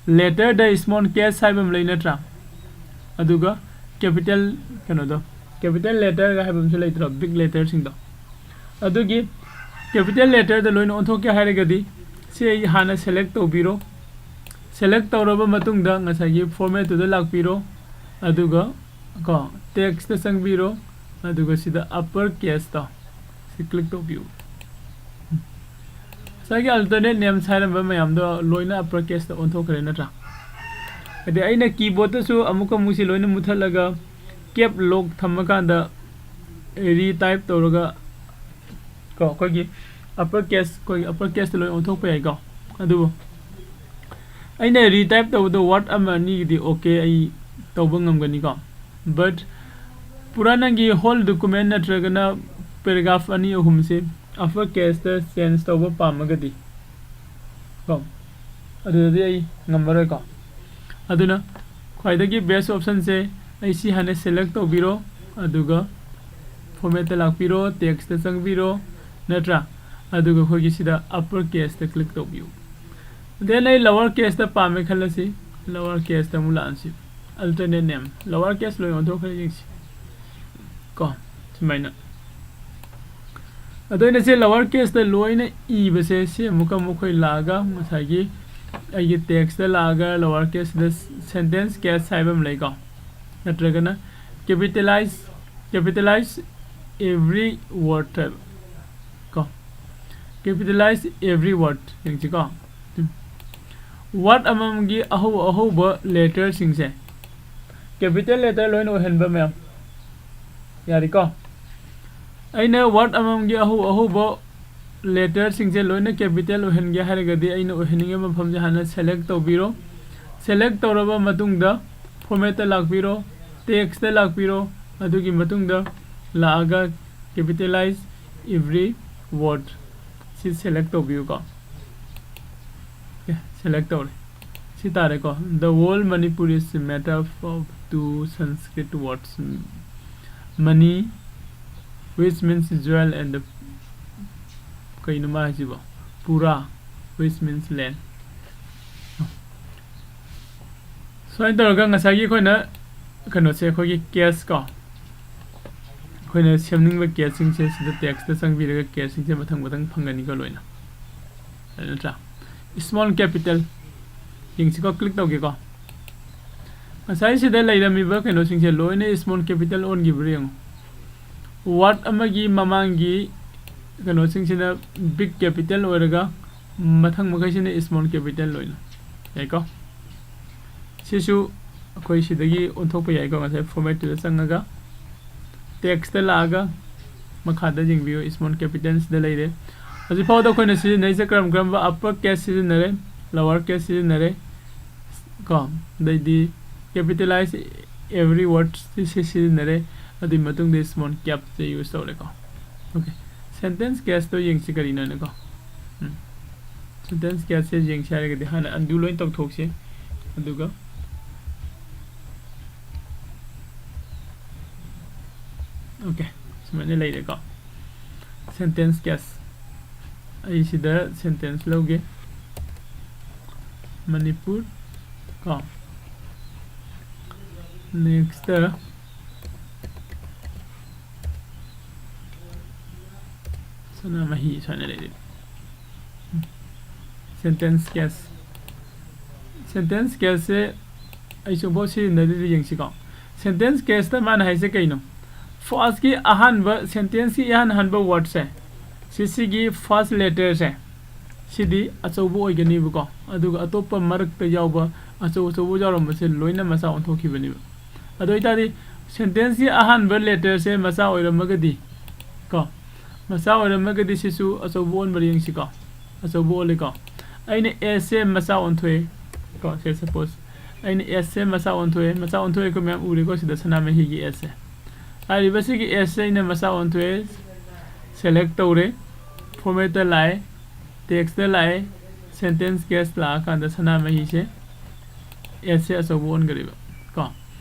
letter ꯗ small case ꯍꯥꯏꯕ ꯑꯃ ꯂꯩ ꯅꯠꯇ꯭ꯔꯥ? ꯑꯗꯨꯒ capital ꯀꯩꯅꯣꯗꯣ, capital letterꯒ ꯍꯥꯏꯕ ꯑꯃꯁꯨ ꯂꯩꯇ꯭ꯔꯣ, big letterꯁꯤꯡꯗꯣ? ꯑꯗꯨꯒꯤ capital letterꯗ ꯂꯣꯏꯅ ꯑꯣꯟꯊꯣꯛꯀꯦ ꯍꯥꯏꯔꯒꯗꯤ ꯁꯤ ꯑꯩ ꯍꯥꯟꯅ select ꯇꯧꯕꯤꯔꯣ꯫ Select ꯇꯧꯔꯕ ꯃꯇꯨꯡꯗ ꯉꯁꯥꯏꯒꯤ formatꯇꯨꯗ ꯂꯥꯛꯄꯤꯔꯣ, ꯑꯗꯨꯒ ꯀꯣ textꯇ ꯆꯪꯕꯤꯔꯣ, ꯑꯗꯨꯒ ꯁꯤꯗ upper caseꯇꯣ ꯁꯤ click ꯇꯧꯕꯤꯌꯨ꯫ ꯉꯁꯥꯏꯒꯤ alternate names ꯍꯥꯏꯔꯝꯕ ꯃꯌꯥꯝꯗꯣ ꯂꯣꯏꯅ upper caseꯇ ꯑꯣꯟꯊꯣꯛꯈ꯭ꯔꯦ ꯅꯠꯇ꯭ꯔꯥ? ꯑꯗꯩ ꯑꯩꯅ keyboardꯇꯁꯨ ꯑꯃꯨꯛ ꯑꯃꯨꯛꯁꯤ ꯂꯣꯏꯅ ꯃꯨꯊꯠꯂꯒ cap lock ꯊꯝꯃꯀꯥꯟꯗ retype ꯇꯧꯔꯒ ꯀꯣ ꯑꯩꯈꯣꯏꯒꯤ upper case, ꯑꯩꯈꯣꯏꯒꯤ upper caseꯇ ꯂꯣꯏ ꯑꯣꯟꯊꯣꯛꯄ ꯌꯥꯏꯀꯣ꯫ ꯑꯗꯨꯕꯨ ꯑꯩꯅ retype ꯇꯧꯕꯗꯣ word ꯑꯃ ꯑꯅꯤꯒꯤꯗꯤ okay, ꯑꯩ ꯇꯧꯕ ꯉꯝꯒꯅꯤꯀꯣ꯫ But ꯄꯨꯔꯥ ꯅꯪꯒꯤ whole document ꯅꯠꯇ꯭ꯔꯒꯅ paragraph ꯑꯅꯤ ꯑꯍꯨꯝꯁꯦ upper caseꯇ change ꯇꯧꯕ ꯄꯥꯝꯃꯒꯗꯤ ꯀꯣ, ꯑꯗꯨꯗꯗꯤ ꯑꯩ ꯉꯝꯃꯔꯣꯏꯀꯣ꯫ ꯑꯗꯨꯅ ꯈ꯭ꯋꯥꯏꯗꯒꯤ best optionꯁꯦ ꯑꯩ ꯁꯤ ꯍꯥꯟꯅ select ꯇꯧꯕꯤꯔꯣ, ꯑꯗꯨꯒ formatꯇ ꯂꯥꯛꯄꯤꯔꯣ, textꯇ ꯆꯪꯕꯤꯔꯣ, ꯅꯠꯇ꯭ꯔꯥ? ꯑꯗꯨꯒ ꯑꯩꯈꯣꯏꯒꯤ ꯁꯤꯗ upper caseꯇ click ꯇꯧꯕꯤꯌꯨ꯫ Then ꯑꯩ lower caseꯇ ꯄꯥꯝꯃꯦ ꯈꯜꯂꯁꯤ, lower caseꯇ ꯑꯃꯨꯛ ꯂꯥꯛꯑꯁꯤ꯫ Alternate name, lower case ꯂꯣꯏ ꯑꯣꯟꯊꯣꯛꯈ꯭ꯔꯦ, ꯌꯦꯡꯁꯤ ꯀꯣ, ꯁꯨꯃꯥꯏꯅ꯫ ꯑꯗꯣ ꯑꯩꯅ ꯁꯤ lower caseꯇ ꯂꯣꯏꯅ ꯏꯕꯁꯦ, ꯁꯤ ꯑꯃꯨꯛꯀ ꯑꯃꯨꯛ ꯑꯩꯈꯣꯏ ꯂꯥꯛꯑꯒ ꯉꯁꯥꯏꯒꯤ ꯑꯩꯒꯤ textꯇ ꯂꯥꯛꯑꯒ lower caseꯇ sentence case ꯍꯥꯏꯕ ꯑꯃ ꯂꯩꯀꯣ, ꯅꯠꯇ꯭ꯔꯒꯅ capitalize, capitalize every word ꯍꯥꯏꯕ ꯀꯣ, capitalize every word ꯌꯦꯡꯁꯤꯀꯣ꯫ Word ꯑꯃꯃꯝꯒꯤ ꯑꯍꯧ ꯑꯍꯧꯕ letterꯁꯤꯡꯁꯦ capital letter ꯂꯣꯏꯅ ꯑꯣꯏꯍꯟꯕ ꯃꯌꯥꯝ ꯌꯥꯔꯦꯀꯣ꯫ ꯑꯩꯅ word ꯑꯃꯃꯝꯒꯤ ꯑꯍꯧ ꯑꯍꯧꯕ letterꯁꯤꯡꯁꯦ ꯂꯣꯏꯅ capital ꯑꯣꯏꯍꯟꯒꯦ ꯍꯥꯏꯔꯒꯗꯤ ꯑꯩꯅ ꯑꯣꯏꯍꯟꯅꯤꯡꯉꯤꯕ ꯃꯐꯝꯁꯦ ꯍꯥꯟꯅ select ꯇꯧꯕꯤꯔꯣ꯫ Select ꯇꯧꯔꯕ ꯃꯇꯨꯡꯗ formatꯇ ꯂꯥꯛꯄꯤꯔꯣ, textꯇ ꯂꯥꯛꯄꯤꯔꯣ, ꯑꯗꯨꯒꯤ ꯃꯇꯨꯡꯗ ꯂꯥꯛꯑꯒ capitalize every word ꯁꯤ select ꯇꯧꯕꯤꯌꯨꯀꯣ꯫ Okay, select ꯇꯧꯔꯦ꯫ ꯁꯤ ꯇꯥꯔꯦꯀꯣ꯫ The word Manipur is made up of two Sanskrit words, mani, which means jewel, and the, ꯀꯩꯅꯣ ꯃꯥ ꯍꯥꯏꯁꯤꯕꯣ? Pura, which means land꯫ ꯁꯨꯃꯥꯏꯅ ꯇꯧꯔꯒ ꯉꯁꯥꯏꯒꯤ ꯑꯩꯈꯣꯏꯅ ꯀꯩꯅꯣꯁꯦ, ꯑꯩꯈꯣꯏꯒꯤ case ꯀꯣ, ꯑꯩꯈꯣꯏꯅ ꯁꯦꯝꯅꯤꯡꯕ ꯀꯦꯁꯁꯤꯡꯁꯦ ꯁꯤꯗ ꯇꯦꯛꯁꯇ ꯆꯪꯕꯤꯔꯒ ꯀꯦꯁꯁꯤꯡꯁꯦ ꯃꯊꯪ ꯃꯊꯪ ꯐꯪꯒꯅꯤꯀꯣ ꯂꯣꯏꯅ꯫ ꯑꯗꯨ ꯅꯠꯇ꯭ꯔꯥ? ꯁ꯭ꯃꯣꯜ ꯀꯦꯄꯤꯇꯦꯜ ꯌꯦꯡꯁꯤꯀꯣ, ꯀ꯭ꯂꯤꯛ ꯇꯧꯒꯦꯀꯣ꯫ ꯉꯁꯥꯏ ꯁꯤꯗ ꯂꯩꯔꯝꯃꯤꯕ ꯀꯩꯅꯣꯁꯤꯡꯁꯦ ꯂꯣꯏꯅ ꯁ꯭ꯃꯣꯜ ꯀꯦꯄꯤꯇꯦꯜ ꯑꯣꯟꯈꯤꯕ꯭ꯔꯥ ꯌꯦꯡꯉꯨ꯫ ꯋꯥꯔꯗ ꯑꯃꯒꯤ ꯃꯃꯥꯡꯒꯤ ꯀꯩꯅꯣꯁꯤꯡꯁꯤꯅ ꯕꯤꯛ ꯀꯦꯄꯤꯇꯦꯜ ꯑꯣꯏꯔꯒ ꯃꯊꯪ ꯃꯈꯩꯁꯤꯅ ꯁ꯭ꯃꯣꯜ ꯀꯦꯄꯤꯇꯦꯜ ꯂꯣꯏꯅ꯫ ꯌꯥꯏꯀꯣ? ꯁꯤꯁꯨ ꯑꯩꯈꯣꯏ ꯁꯤꯗꯒꯤ ꯑꯣꯟꯊꯣꯛꯄ ꯌꯥꯏꯀꯣ꯫ ꯉꯁꯥꯏ ꯐꯣꯔꯃꯦꯠꯇꯨꯗ ꯆꯪꯉꯒ ꯇꯦꯛꯁꯇ ꯂꯥꯛꯑꯒ ꯃꯈꯥꯗ ꯌꯦꯡꯕꯤꯌꯨ, ꯁ꯭ꯃꯣꯜ ꯀꯦꯄꯤꯇꯦꯜꯁꯤꯗ ꯂꯩꯔꯦ꯫ ꯍꯧꯖꯤꯛ ꯐꯥꯎꯗ ꯑꯩꯈꯣꯏꯅ ꯁꯤꯖꯤꯟꯅꯔꯤꯁꯦ ꯀꯔꯝ ꯀꯔꯝꯕ? ꯑꯄꯔ ꯀꯦꯁ ꯁꯤꯖꯤꯟꯅꯔꯦ, ꯂꯣꯋꯔ ꯀꯦꯁ ꯁꯤꯖꯤꯟꯅꯔꯦ ꯀꯣ, ꯑꯗꯩꯗꯤ ꯀꯦꯄꯤꯇꯦꯂꯥꯏꯁ ꯑꯦꯕ꯭ꯔꯤ ꯋꯥꯔꯗ ꯁꯤ ꯁꯤꯖꯤꯟꯅꯔꯦ꯫ ꯑꯗꯨꯒꯤ ꯃꯇꯨꯡꯗ ꯁ꯭ꯃꯣꯜ ꯀꯦꯞꯁꯦ ꯌꯨꯁ ꯇꯧꯔꯦꯀꯣ꯫ ꯑꯣꯀꯦ, ꯁꯦꯟꯇꯦꯟꯁ ꯀꯦꯁꯇꯣ ꯌꯦꯡꯁꯤ ꯀꯔꯤꯅꯣꯅꯦꯀꯣ꯫ ꯎꯝ, ꯁꯦꯟꯇꯦꯟꯁ ꯀꯦꯁꯁꯦ ꯌꯦꯡꯁꯤ ꯍꯥꯏꯔꯒꯗꯤ ꯍꯥꯟꯅ ꯑꯟꯗꯨ ꯂꯣꯏ ꯇꯧꯊꯣꯛꯁꯤ꯫ ꯑꯗꯨꯒ ꯑꯣꯀꯦ, ꯁꯨꯃꯥꯏꯅ ꯂꯩꯔꯦꯀꯣ꯫ ꯁꯦꯟꯇꯦꯟꯁ ꯀꯦꯁ, ꯑꯩ ꯁꯤꯗ ꯁꯦꯟꯇꯦꯟꯁ ꯂꯧꯒꯦ, ꯃꯅꯤꯄꯨꯔ ꯀꯣ꯫ ꯅꯦꯛꯁꯇ ꯁꯅꯥꯃꯍꯤ ꯁꯨꯃꯥꯏꯅ ꯂꯩꯔꯦ꯫ ꯁꯦꯟꯇꯦꯟꯁ ꯀꯦꯁ, ꯁꯦꯟꯇꯦꯟꯁ ꯀꯦꯁꯁꯦ ꯑꯩ ꯁꯨꯡꯐꯥꯎ ꯁꯤꯖꯤꯟꯅꯗ꯭ꯔꯤꯗꯤ ꯌꯦꯡꯁꯤꯀꯣ꯫ ꯁꯦꯟꯇꯦꯟꯁ ꯀꯦꯁꯇ ꯃꯥꯅ ꯍꯥꯏꯁꯦ ꯀꯩꯅꯣ? ꯐꯥꯔꯁꯀꯤ ꯑꯍꯥꯟꯕ, ꯁꯦꯟꯇꯦꯟꯁꯀꯤ ꯏꯍꯥꯟ ꯍꯥꯟꯕ ꯋꯥꯔꯗꯁꯦ, ꯁꯤꯁꯤꯒꯤ ꯐꯥꯔꯁ ꯂꯦꯇꯔꯁꯦ, ꯁꯤꯗꯤ ꯑꯆꯧꯕ ꯑꯣꯏꯒꯅꯤꯕꯀꯣ, ꯑꯗꯨꯒ ꯑꯇꯣꯞꯄ ꯃꯔꯛꯇ ꯌꯥꯎꯕ ꯑꯆꯧ ꯑꯆꯧꯕ ꯌꯥꯎꯔꯝꯕꯁꯦ ꯂꯣꯏꯅ ꯃꯆꯥ ꯑꯣꯟꯊꯣꯛꯈꯤꯕꯅꯦꯕ꯫ ꯑꯗꯨ ꯑꯣꯏꯇꯥꯔꯗꯤ ꯁꯦꯟꯇꯦꯟꯁꯀꯤ ꯑꯍꯥꯟꯕ ꯂꯦꯇꯔꯁꯦ ꯃꯆꯥ ꯑꯣꯏꯔꯝꯃꯒꯗꯤ ꯀꯣ, ꯃꯆꯥ ꯑꯣꯏꯔꯝꯃꯒꯗꯤ ꯁꯤꯁꯨ ꯑꯆꯧꯕ ꯑꯣꯟꯕ꯭ꯔꯥ ꯌꯦꯡꯁꯤꯀꯣ꯫ ꯑꯆꯧꯕ ꯑꯣꯜꯂꯦꯀꯣ꯫ ꯑꯩꯅ ꯑꯦꯁꯁꯦ ꯃꯆꯥ ꯑꯣꯟꯊꯣꯛꯑꯦ ꯀꯣ꯫ ꯁꯦ ꯁꯄꯣꯁ ꯑꯩꯅ ꯑꯦꯁꯁꯦ ꯃꯆꯥ ꯑꯣꯟꯊꯣꯛꯑꯦ꯫ ꯃꯆꯥ ꯑꯣꯟꯊꯣꯛꯑꯦ ꯑꯩꯈꯣꯏ ꯃꯌꯥꯝ ꯎꯔꯦꯀꯣ ꯁꯤꯗ ꯁꯅꯥꯃꯍꯤꯒꯤ ꯑꯦꯁꯁꯦ꯫ ꯍꯥꯏꯔꯤꯕ ꯁꯤꯒꯤ ꯑꯦꯁꯁꯦ ꯑꯩꯅ ꯃꯆꯥ ꯑꯣꯟꯊꯣꯛꯑꯦ꯫ ꯁꯦꯂꯦꯛ ꯇꯧꯔꯦ꯫ ꯐꯣꯔꯃꯦꯠꯇ ꯂꯥꯛꯑꯦ꯫ ꯇꯦꯛꯁꯇ ꯂꯥꯛꯑꯦ꯫ ꯁꯦꯟꯇꯦꯟꯁ ꯀꯦꯁ ꯂꯥꯛꯑꯀꯥꯟꯗ ꯁꯅꯥꯃꯍꯤꯁꯦ ꯑꯦꯁꯁꯦ ꯑꯆꯧꯕ ꯑꯣꯟꯈ꯭ꯔꯦꯕ ꯀꯣ꯫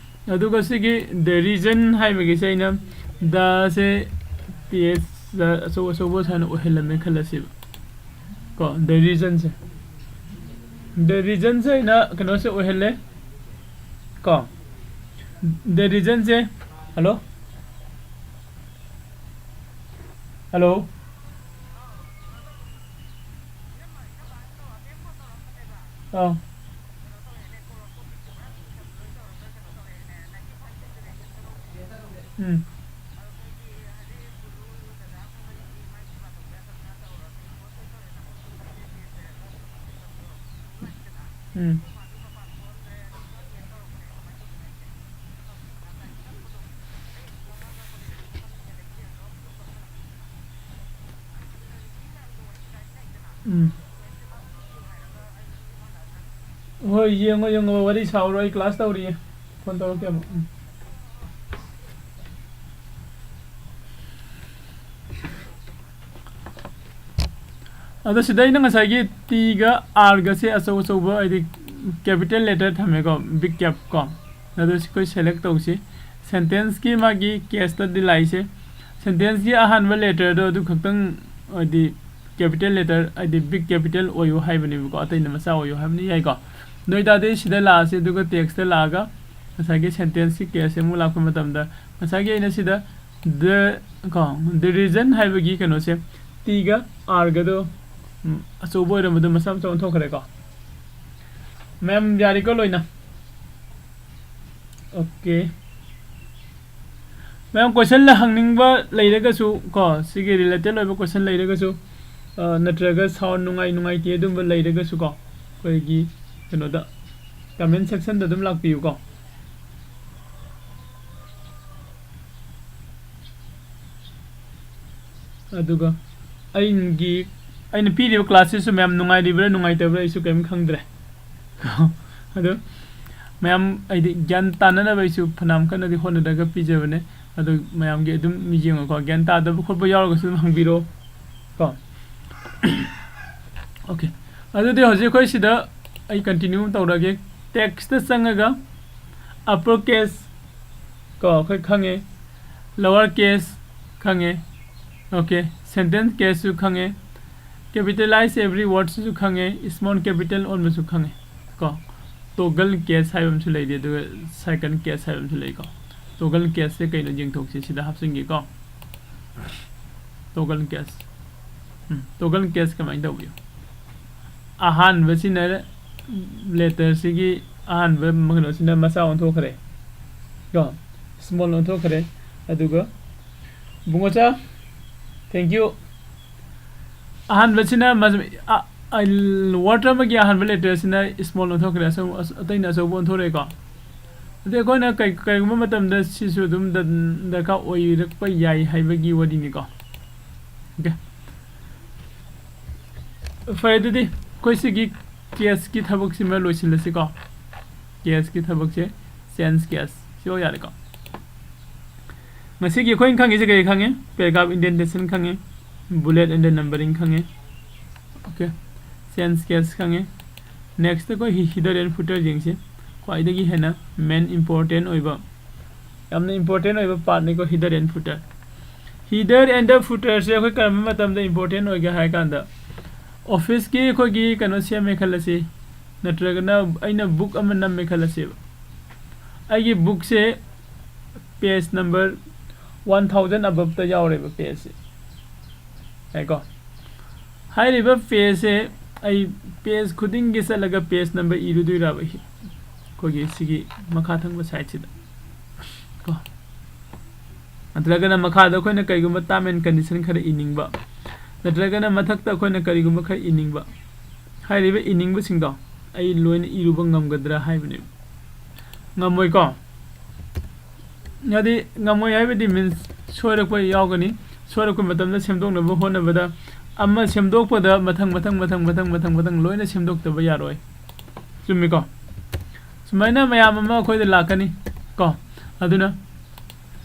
ꯑꯗꯨꯒ ꯁꯤꯒꯤ ꯗ ꯔꯤꯖꯟ ꯍꯥꯏꯕꯒꯤꯁꯦ ꯑꯩꯅ ꯗꯁꯦ ꯄꯤ ꯑꯦꯁ ꯑꯆꯧ ꯑꯆꯧꯕ ꯁꯨꯃꯥꯏꯅ ꯑꯣꯏꯍꯜꯂꯝꯃꯦ ꯈꯜꯂꯁꯦꯕ ꯀꯣ꯫ ꯗ ꯔꯤꯖꯟꯁꯦ, ꯗ ꯔꯤꯖꯟꯁꯦ ꯑꯩꯅ ꯀꯩꯅꯣꯁꯦ ꯑꯣꯏꯍꯜꯂꯦ ꯀꯣ꯫ ꯗ ꯔꯤꯖꯟꯁꯦ, ꯍꯜꯂꯣ, ꯍꯜꯂꯣ꯫ ꯑꯥ꯫ ꯎꯝ꯫ ꯎꯝ꯫ ꯎꯝ꯫ ꯍꯣꯏ, ꯌꯦꯡꯉꯣ, ꯌꯦꯡꯉꯣ, ꯋꯥꯔꯤ ꯁꯥꯎꯔꯣ, ꯑꯩ class ꯇꯧꯔꯤꯌꯦ꯫ Phone ꯇꯧꯔꯛꯀꯦ ꯑꯃꯨꯛ꯫ ꯎꯝ꯫ ꯑꯗꯣ ꯁꯤꯗ ꯑꯩꯅ ꯉꯁꯥꯏꯒꯤ T ꯒ R ꯒꯁꯦ ꯑꯆꯧ ꯑꯆꯧꯕ, ꯍꯥꯏꯗꯤ capital letter ꯊꯝꯃꯦꯀꯣ, big cap ꯀꯣ꯫ ꯑꯗꯣ ꯁꯤ ꯑꯩꯈꯣꯏ select ꯇꯧꯁꯤ꯫ Sentence ꯀꯤ ꯃꯥꯒꯤ case ꯇꯗꯤ ꯂꯥꯛꯏꯁꯦ, sentence ꯀꯤ ꯑꯍꯥꯟꯕ letter ꯗꯣ ꯑꯗꯨ ꯈꯛꯇꯪ, ꯍꯥꯏꯗꯤ capital letter, ꯍꯥꯏꯗꯤ big capital ꯑꯣꯏꯌꯨ ꯍꯥꯏꯕꯅꯦꯕꯀꯣ, ꯑꯇꯩꯅ ꯃꯆꯥ ꯑꯣꯏꯌꯨ ꯍꯥꯏꯕꯅꯤ, ꯌꯥꯏꯀꯣ꯫ ꯑꯗꯨ ꯑꯣꯏꯇꯥꯔꯗꯤ ꯁꯤꯗ ꯂꯥꯛꯑꯁꯤ, ꯑꯗꯨꯒ text ꯇ ꯂꯥꯛꯑꯒ ꯉꯁꯥꯏꯒꯤ sentence ꯀꯤ case ꯑꯃꯨꯛ ꯂꯥꯛꯄ ꯃꯇꯝꯗ, ꯉꯁꯥꯏꯒꯤ ꯑꯩꯅ ꯁꯤꯗ the, ꯀꯣ, the reason ꯍꯥꯏꯕꯒꯤ ꯀꯩꯅꯣꯁꯦ, T ꯒ R ꯒꯗꯣ, ꯎꯝ, ꯑꯆꯧꯕ ꯑꯣꯏꯔꯝꯕꯗꯣ ꯃꯆꯥ ꯃꯆꯥ ꯑꯣꯟꯊꯣꯛꯈ꯭ꯔꯦꯀꯣ꯫ ꯃꯌꯥꯝ ꯌꯥꯔꯦꯀꯣ ꯂꯣꯏꯅ? Okay꯫ ꯃꯌꯥꯝ question ꯍꯪꯅꯤꯡꯕ ꯂꯩꯔꯒꯁꯨ ꯀꯣ, ꯁꯤꯒꯤ related ꯑꯣꯏꯕ question ꯂꯩꯔꯒꯁꯨ, ꯑ, ꯅꯠꯇ꯭ꯔꯒ sound ꯅꯨꯡꯉꯥꯏ ꯅꯨꯡꯉꯥꯏꯇꯦ ꯑꯗꯨꯝꯕ ꯂꯩꯔꯒꯁꯨ ꯀꯣ, ꯑꯩꯈꯣꯏꯒꯤ ꯀꯩꯅꯣꯗ comment section ꯗ ꯑꯗꯨꯝ ꯂꯥꯛꯄꯤꯌꯨꯀꯣ꯫ ꯑꯗꯨꯒ ꯑꯩꯒꯤ, ꯑꯩꯅ ꯄꯤꯔꯤꯕ class ꯁꯤꯁꯨ ꯃꯌꯥꯝ ꯅꯨꯡꯉꯥꯏꯔꯤꯕ꯭ꯔꯥ ꯅꯨꯡꯉꯥꯏꯇꯕ꯭ꯔꯥ ꯑꯩꯁꯨ ꯀꯔꯤꯝ ꯈꯪꯗ꯭ꯔꯦ꯫ ꯑꯗꯣ ꯃꯌꯥꯝ, ꯍꯥꯏꯗꯤ, ꯒ꯭ꯌꯥꯟ ꯇꯥꯅꯅꯕ ꯑꯩꯁꯨ ꯐꯅꯌꯥꯝ ꯀꯟꯅꯗꯤ ꯍꯣꯠꯅꯔꯒ ꯄꯤꯖꯕꯅꯦ꯫ ꯑꯗꯣ ꯃꯌꯥꯝꯒꯤ ꯑꯗꯨꯝ ꯌꯦꯡꯉꯣꯀꯣ, ꯒ꯭ꯌꯥꯟ ꯇꯥꯗꯕ ꯈꯣꯠꯄ ꯌꯥꯎꯔꯒꯁꯨ ꯑꯗꯨꯝ ꯍꯪꯕꯤꯔꯛꯑꯣ ꯀꯣ꯫ Okay, ꯑꯗꯨꯗꯤ ꯍꯧꯖꯤꯛ ꯑꯩꯈꯣꯏ ꯁꯤꯗ ꯑꯩ continue ꯇꯧꯔꯒꯦ꯫ Text ꯇ ꯆꯪꯉꯒ upper case ꯀꯣ, ꯑꯩꯈꯣꯏ ꯈꯪꯉꯦ, lower case ꯈꯪꯉꯦ, okay, sentence case ꯁꯨ ꯈꯪꯉꯦ, capitalize every word ꯁꯤꯁꯨ ꯈꯪꯉꯦ, small capital ꯑꯣꯟꯕꯁꯨ ꯈꯪꯉꯦ ꯀꯣ꯫ Toggle case ꯍꯥꯏꯕ ꯑꯃꯁꯨ ꯂꯩꯔꯤ, ꯑꯗꯨꯒ second case ꯍꯥꯏꯕ ꯑꯃꯁꯨ ꯂꯩꯀꯣ꯫ Toggle case ꯁꯦ ꯀꯩꯅꯣ ꯌꯦꯡꯊꯣꯛꯁꯤ, ꯁꯤꯗ ꯍꯥꯞꯆꯤꯟꯒꯦꯀꯣ꯫ Toggle case. ꯎꯝ, toggle case ꯀꯃꯥꯏꯅ ꯇꯧꯕꯤꯌꯨ? ꯑꯍꯥꯟꯕꯁꯤꯅ letterꯁꯤꯒꯤ ꯑꯍꯥꯟꯕ ꯀꯩꯅꯣꯁꯤꯅ ꯃꯆꯥ ꯑꯣꯟꯊꯣꯛꯈ꯭ꯔꯦ ꯀꯣ, small ꯑꯣꯟꯊꯣꯛꯈ꯭ꯔꯦ꯫ ꯑꯗꯨꯒ ꯕꯨꯡꯉꯣꯆꯥ, thank you꯫ ꯑꯍꯥꯟꯕꯁꯤꯅ ꯃ-, ꯑ, ꯑ, word ꯑꯃꯒꯤ ꯑꯍꯥꯟꯕ letterꯁꯤꯅ small ꯑꯣꯟꯊꯣꯛꯈ꯭ꯔꯦ, ꯑꯆꯧ-, ꯑꯁ-, ꯑꯇꯩꯅ ꯑꯆꯧꯕ ꯑꯣꯟꯊꯣꯔꯛꯑꯦꯀꯣ꯫ ꯑꯗꯩ ꯑꯩꯈꯣꯏꯅ ꯀꯩ-, ꯀꯔꯤꯒꯨꯝꯕ ꯃꯇꯝꯗ ꯁꯤꯁꯨ ꯑꯗꯨꯝ ꯗ-, ꯗꯔꯀꯥꯔ ꯑꯣꯏꯔꯛꯄ ꯌꯥꯏ ꯍꯥꯏꯕꯒꯤ ꯋꯥꯔꯤꯅꯤꯀꯣ꯫ Okay꯫ ꯐꯔꯦ, ꯑꯗꯨꯗꯤ ꯑꯩꯈꯣꯏ ꯁꯤꯒꯤ caseꯀꯤ ꯊꯕꯛꯁꯤꯃ ꯂꯣꯏꯁꯤꯜꯂꯁꯤꯀꯣ꯫ Caseꯀꯤ ꯊꯕꯛꯁꯦ, change case ꯁꯤꯐꯥꯎ ꯌꯥꯔꯦꯀꯣ꯫ ꯉꯁꯤꯒꯤ ꯑꯩꯈꯣꯏꯅ ꯈꯪꯉꯤꯁꯦ ꯀꯔꯤ ꯈꯪꯉꯤ? Paragraph indentation ꯈꯪꯉꯤ, bullet and the numbering ꯈꯪꯉꯤ꯫ Okay, change case ꯈꯪꯉꯤ꯫ Next ꯑꯩꯈꯣꯏ ꯍꯤ-, header and footer ꯌꯦꯡꯁꯤ꯫ ꯈ꯭ꯋꯥꯏꯗꯒꯤ ꯍꯦꯟꯅ main important ꯑꯣꯏꯕ, ꯌꯥꯝꯅ important ꯑꯣꯏꯕ partꯅꯤꯀꯣ header and footer꯫ Header and the footerꯁꯦ ꯑꯩꯈꯣꯏ ꯀꯔꯝꯕ ꯃꯇꯝꯗ important ꯑꯣꯏꯒꯦ ꯍꯥꯏ ꯀꯥꯟꯗ, officeꯀꯤ ꯑꯩꯈꯣꯏꯒꯤ ꯀꯩꯅꯣ ꯁꯦꯝꯃꯦ ꯈꯜꯂꯁꯤ, ꯅꯠꯇ꯭ꯔꯒꯅ ꯑꯩꯅ book ꯑꯃ ꯅꯝꯃꯦ ꯈꯜꯂꯁꯦꯕ꯫ ꯑꯩꯒꯤ bookꯁꯦ page number one thousand aboveꯇ ꯌꯥꯎꯔꯦꯕ pageꯁꯦ꯫ ꯌꯥꯏꯀꯣ? ꯍꯥꯏꯔꯤꯕ pageꯁꯦ ꯑꯩ page ꯈꯨꯗꯤꯡꯒꯤ ꯆꯠꯂꯒ page number ꯏꯔꯨꯗꯣꯏꯔꯕ? ꯑꯩꯈꯣꯏꯒꯤ ꯁꯤꯒꯤ ꯃꯈꯥ ꯊꯪꯕ sideꯁꯤꯗ ꯀꯣ꯫ ꯅꯠꯇ꯭ꯔꯒꯅ ꯃꯈꯥꯗ ꯑꯩꯈꯣꯏꯅ ꯀꯩꯒꯨꯝꯕ term and condition ꯈꯔ ꯏꯅꯤꯡꯕ, ꯅꯠꯇ꯭ꯔꯒꯅ ꯃꯊꯛꯇ ꯑꯩꯈꯣꯏꯅ ꯀꯔꯤꯒꯨꯝꯕ ꯈꯔ ꯏꯅꯤꯡꯕ, ꯍꯥꯏꯔꯤꯕ ꯏꯅꯤꯡꯕꯁꯤꯡꯗꯣ ꯑꯩ ꯂꯣꯏꯅ ꯏꯔꯨꯕ ꯉꯝꯒꯗ꯭ꯔꯥ ꯍꯥꯏꯕꯅꯦꯕ꯫ ꯉꯝꯃꯣꯏꯀꯣ? ꯍꯥꯏꯗꯤ ꯉꯝꯃꯣꯏ ꯍꯥꯏꯕꯗꯤ means ꯁꯣꯏꯔꯛꯄ ꯌꯥꯎꯒꯅꯤ꯫ ꯁꯣꯏꯔꯛꯄ ꯃꯇꯝꯗ ꯁꯦꯝꯗꯣꯛꯅꯕ ꯍꯣꯠꯅꯕꯗ ꯑꯃ ꯁꯦꯝꯗꯣꯛꯄꯗ ꯃꯊꯪ, ꯃꯊꯪ, ꯃꯊꯪ, ꯃꯊꯪ, ꯃꯊꯪ, ꯃꯊꯪ ꯂꯣꯏꯅ ꯁꯦꯝꯗꯣꯛꯇꯕ ꯌꯥꯔꯣꯏ꯫ ꯆꯨꯝꯃꯤꯀꯣ? ꯁꯨꯃꯥꯏꯅ ꯃꯌꯥꯝ ꯑꯃ ꯑꯩꯈꯣꯏꯗ ꯂꯥꯛꯀꯅꯤ ꯀꯣ꯫ ꯑꯗꯨꯅ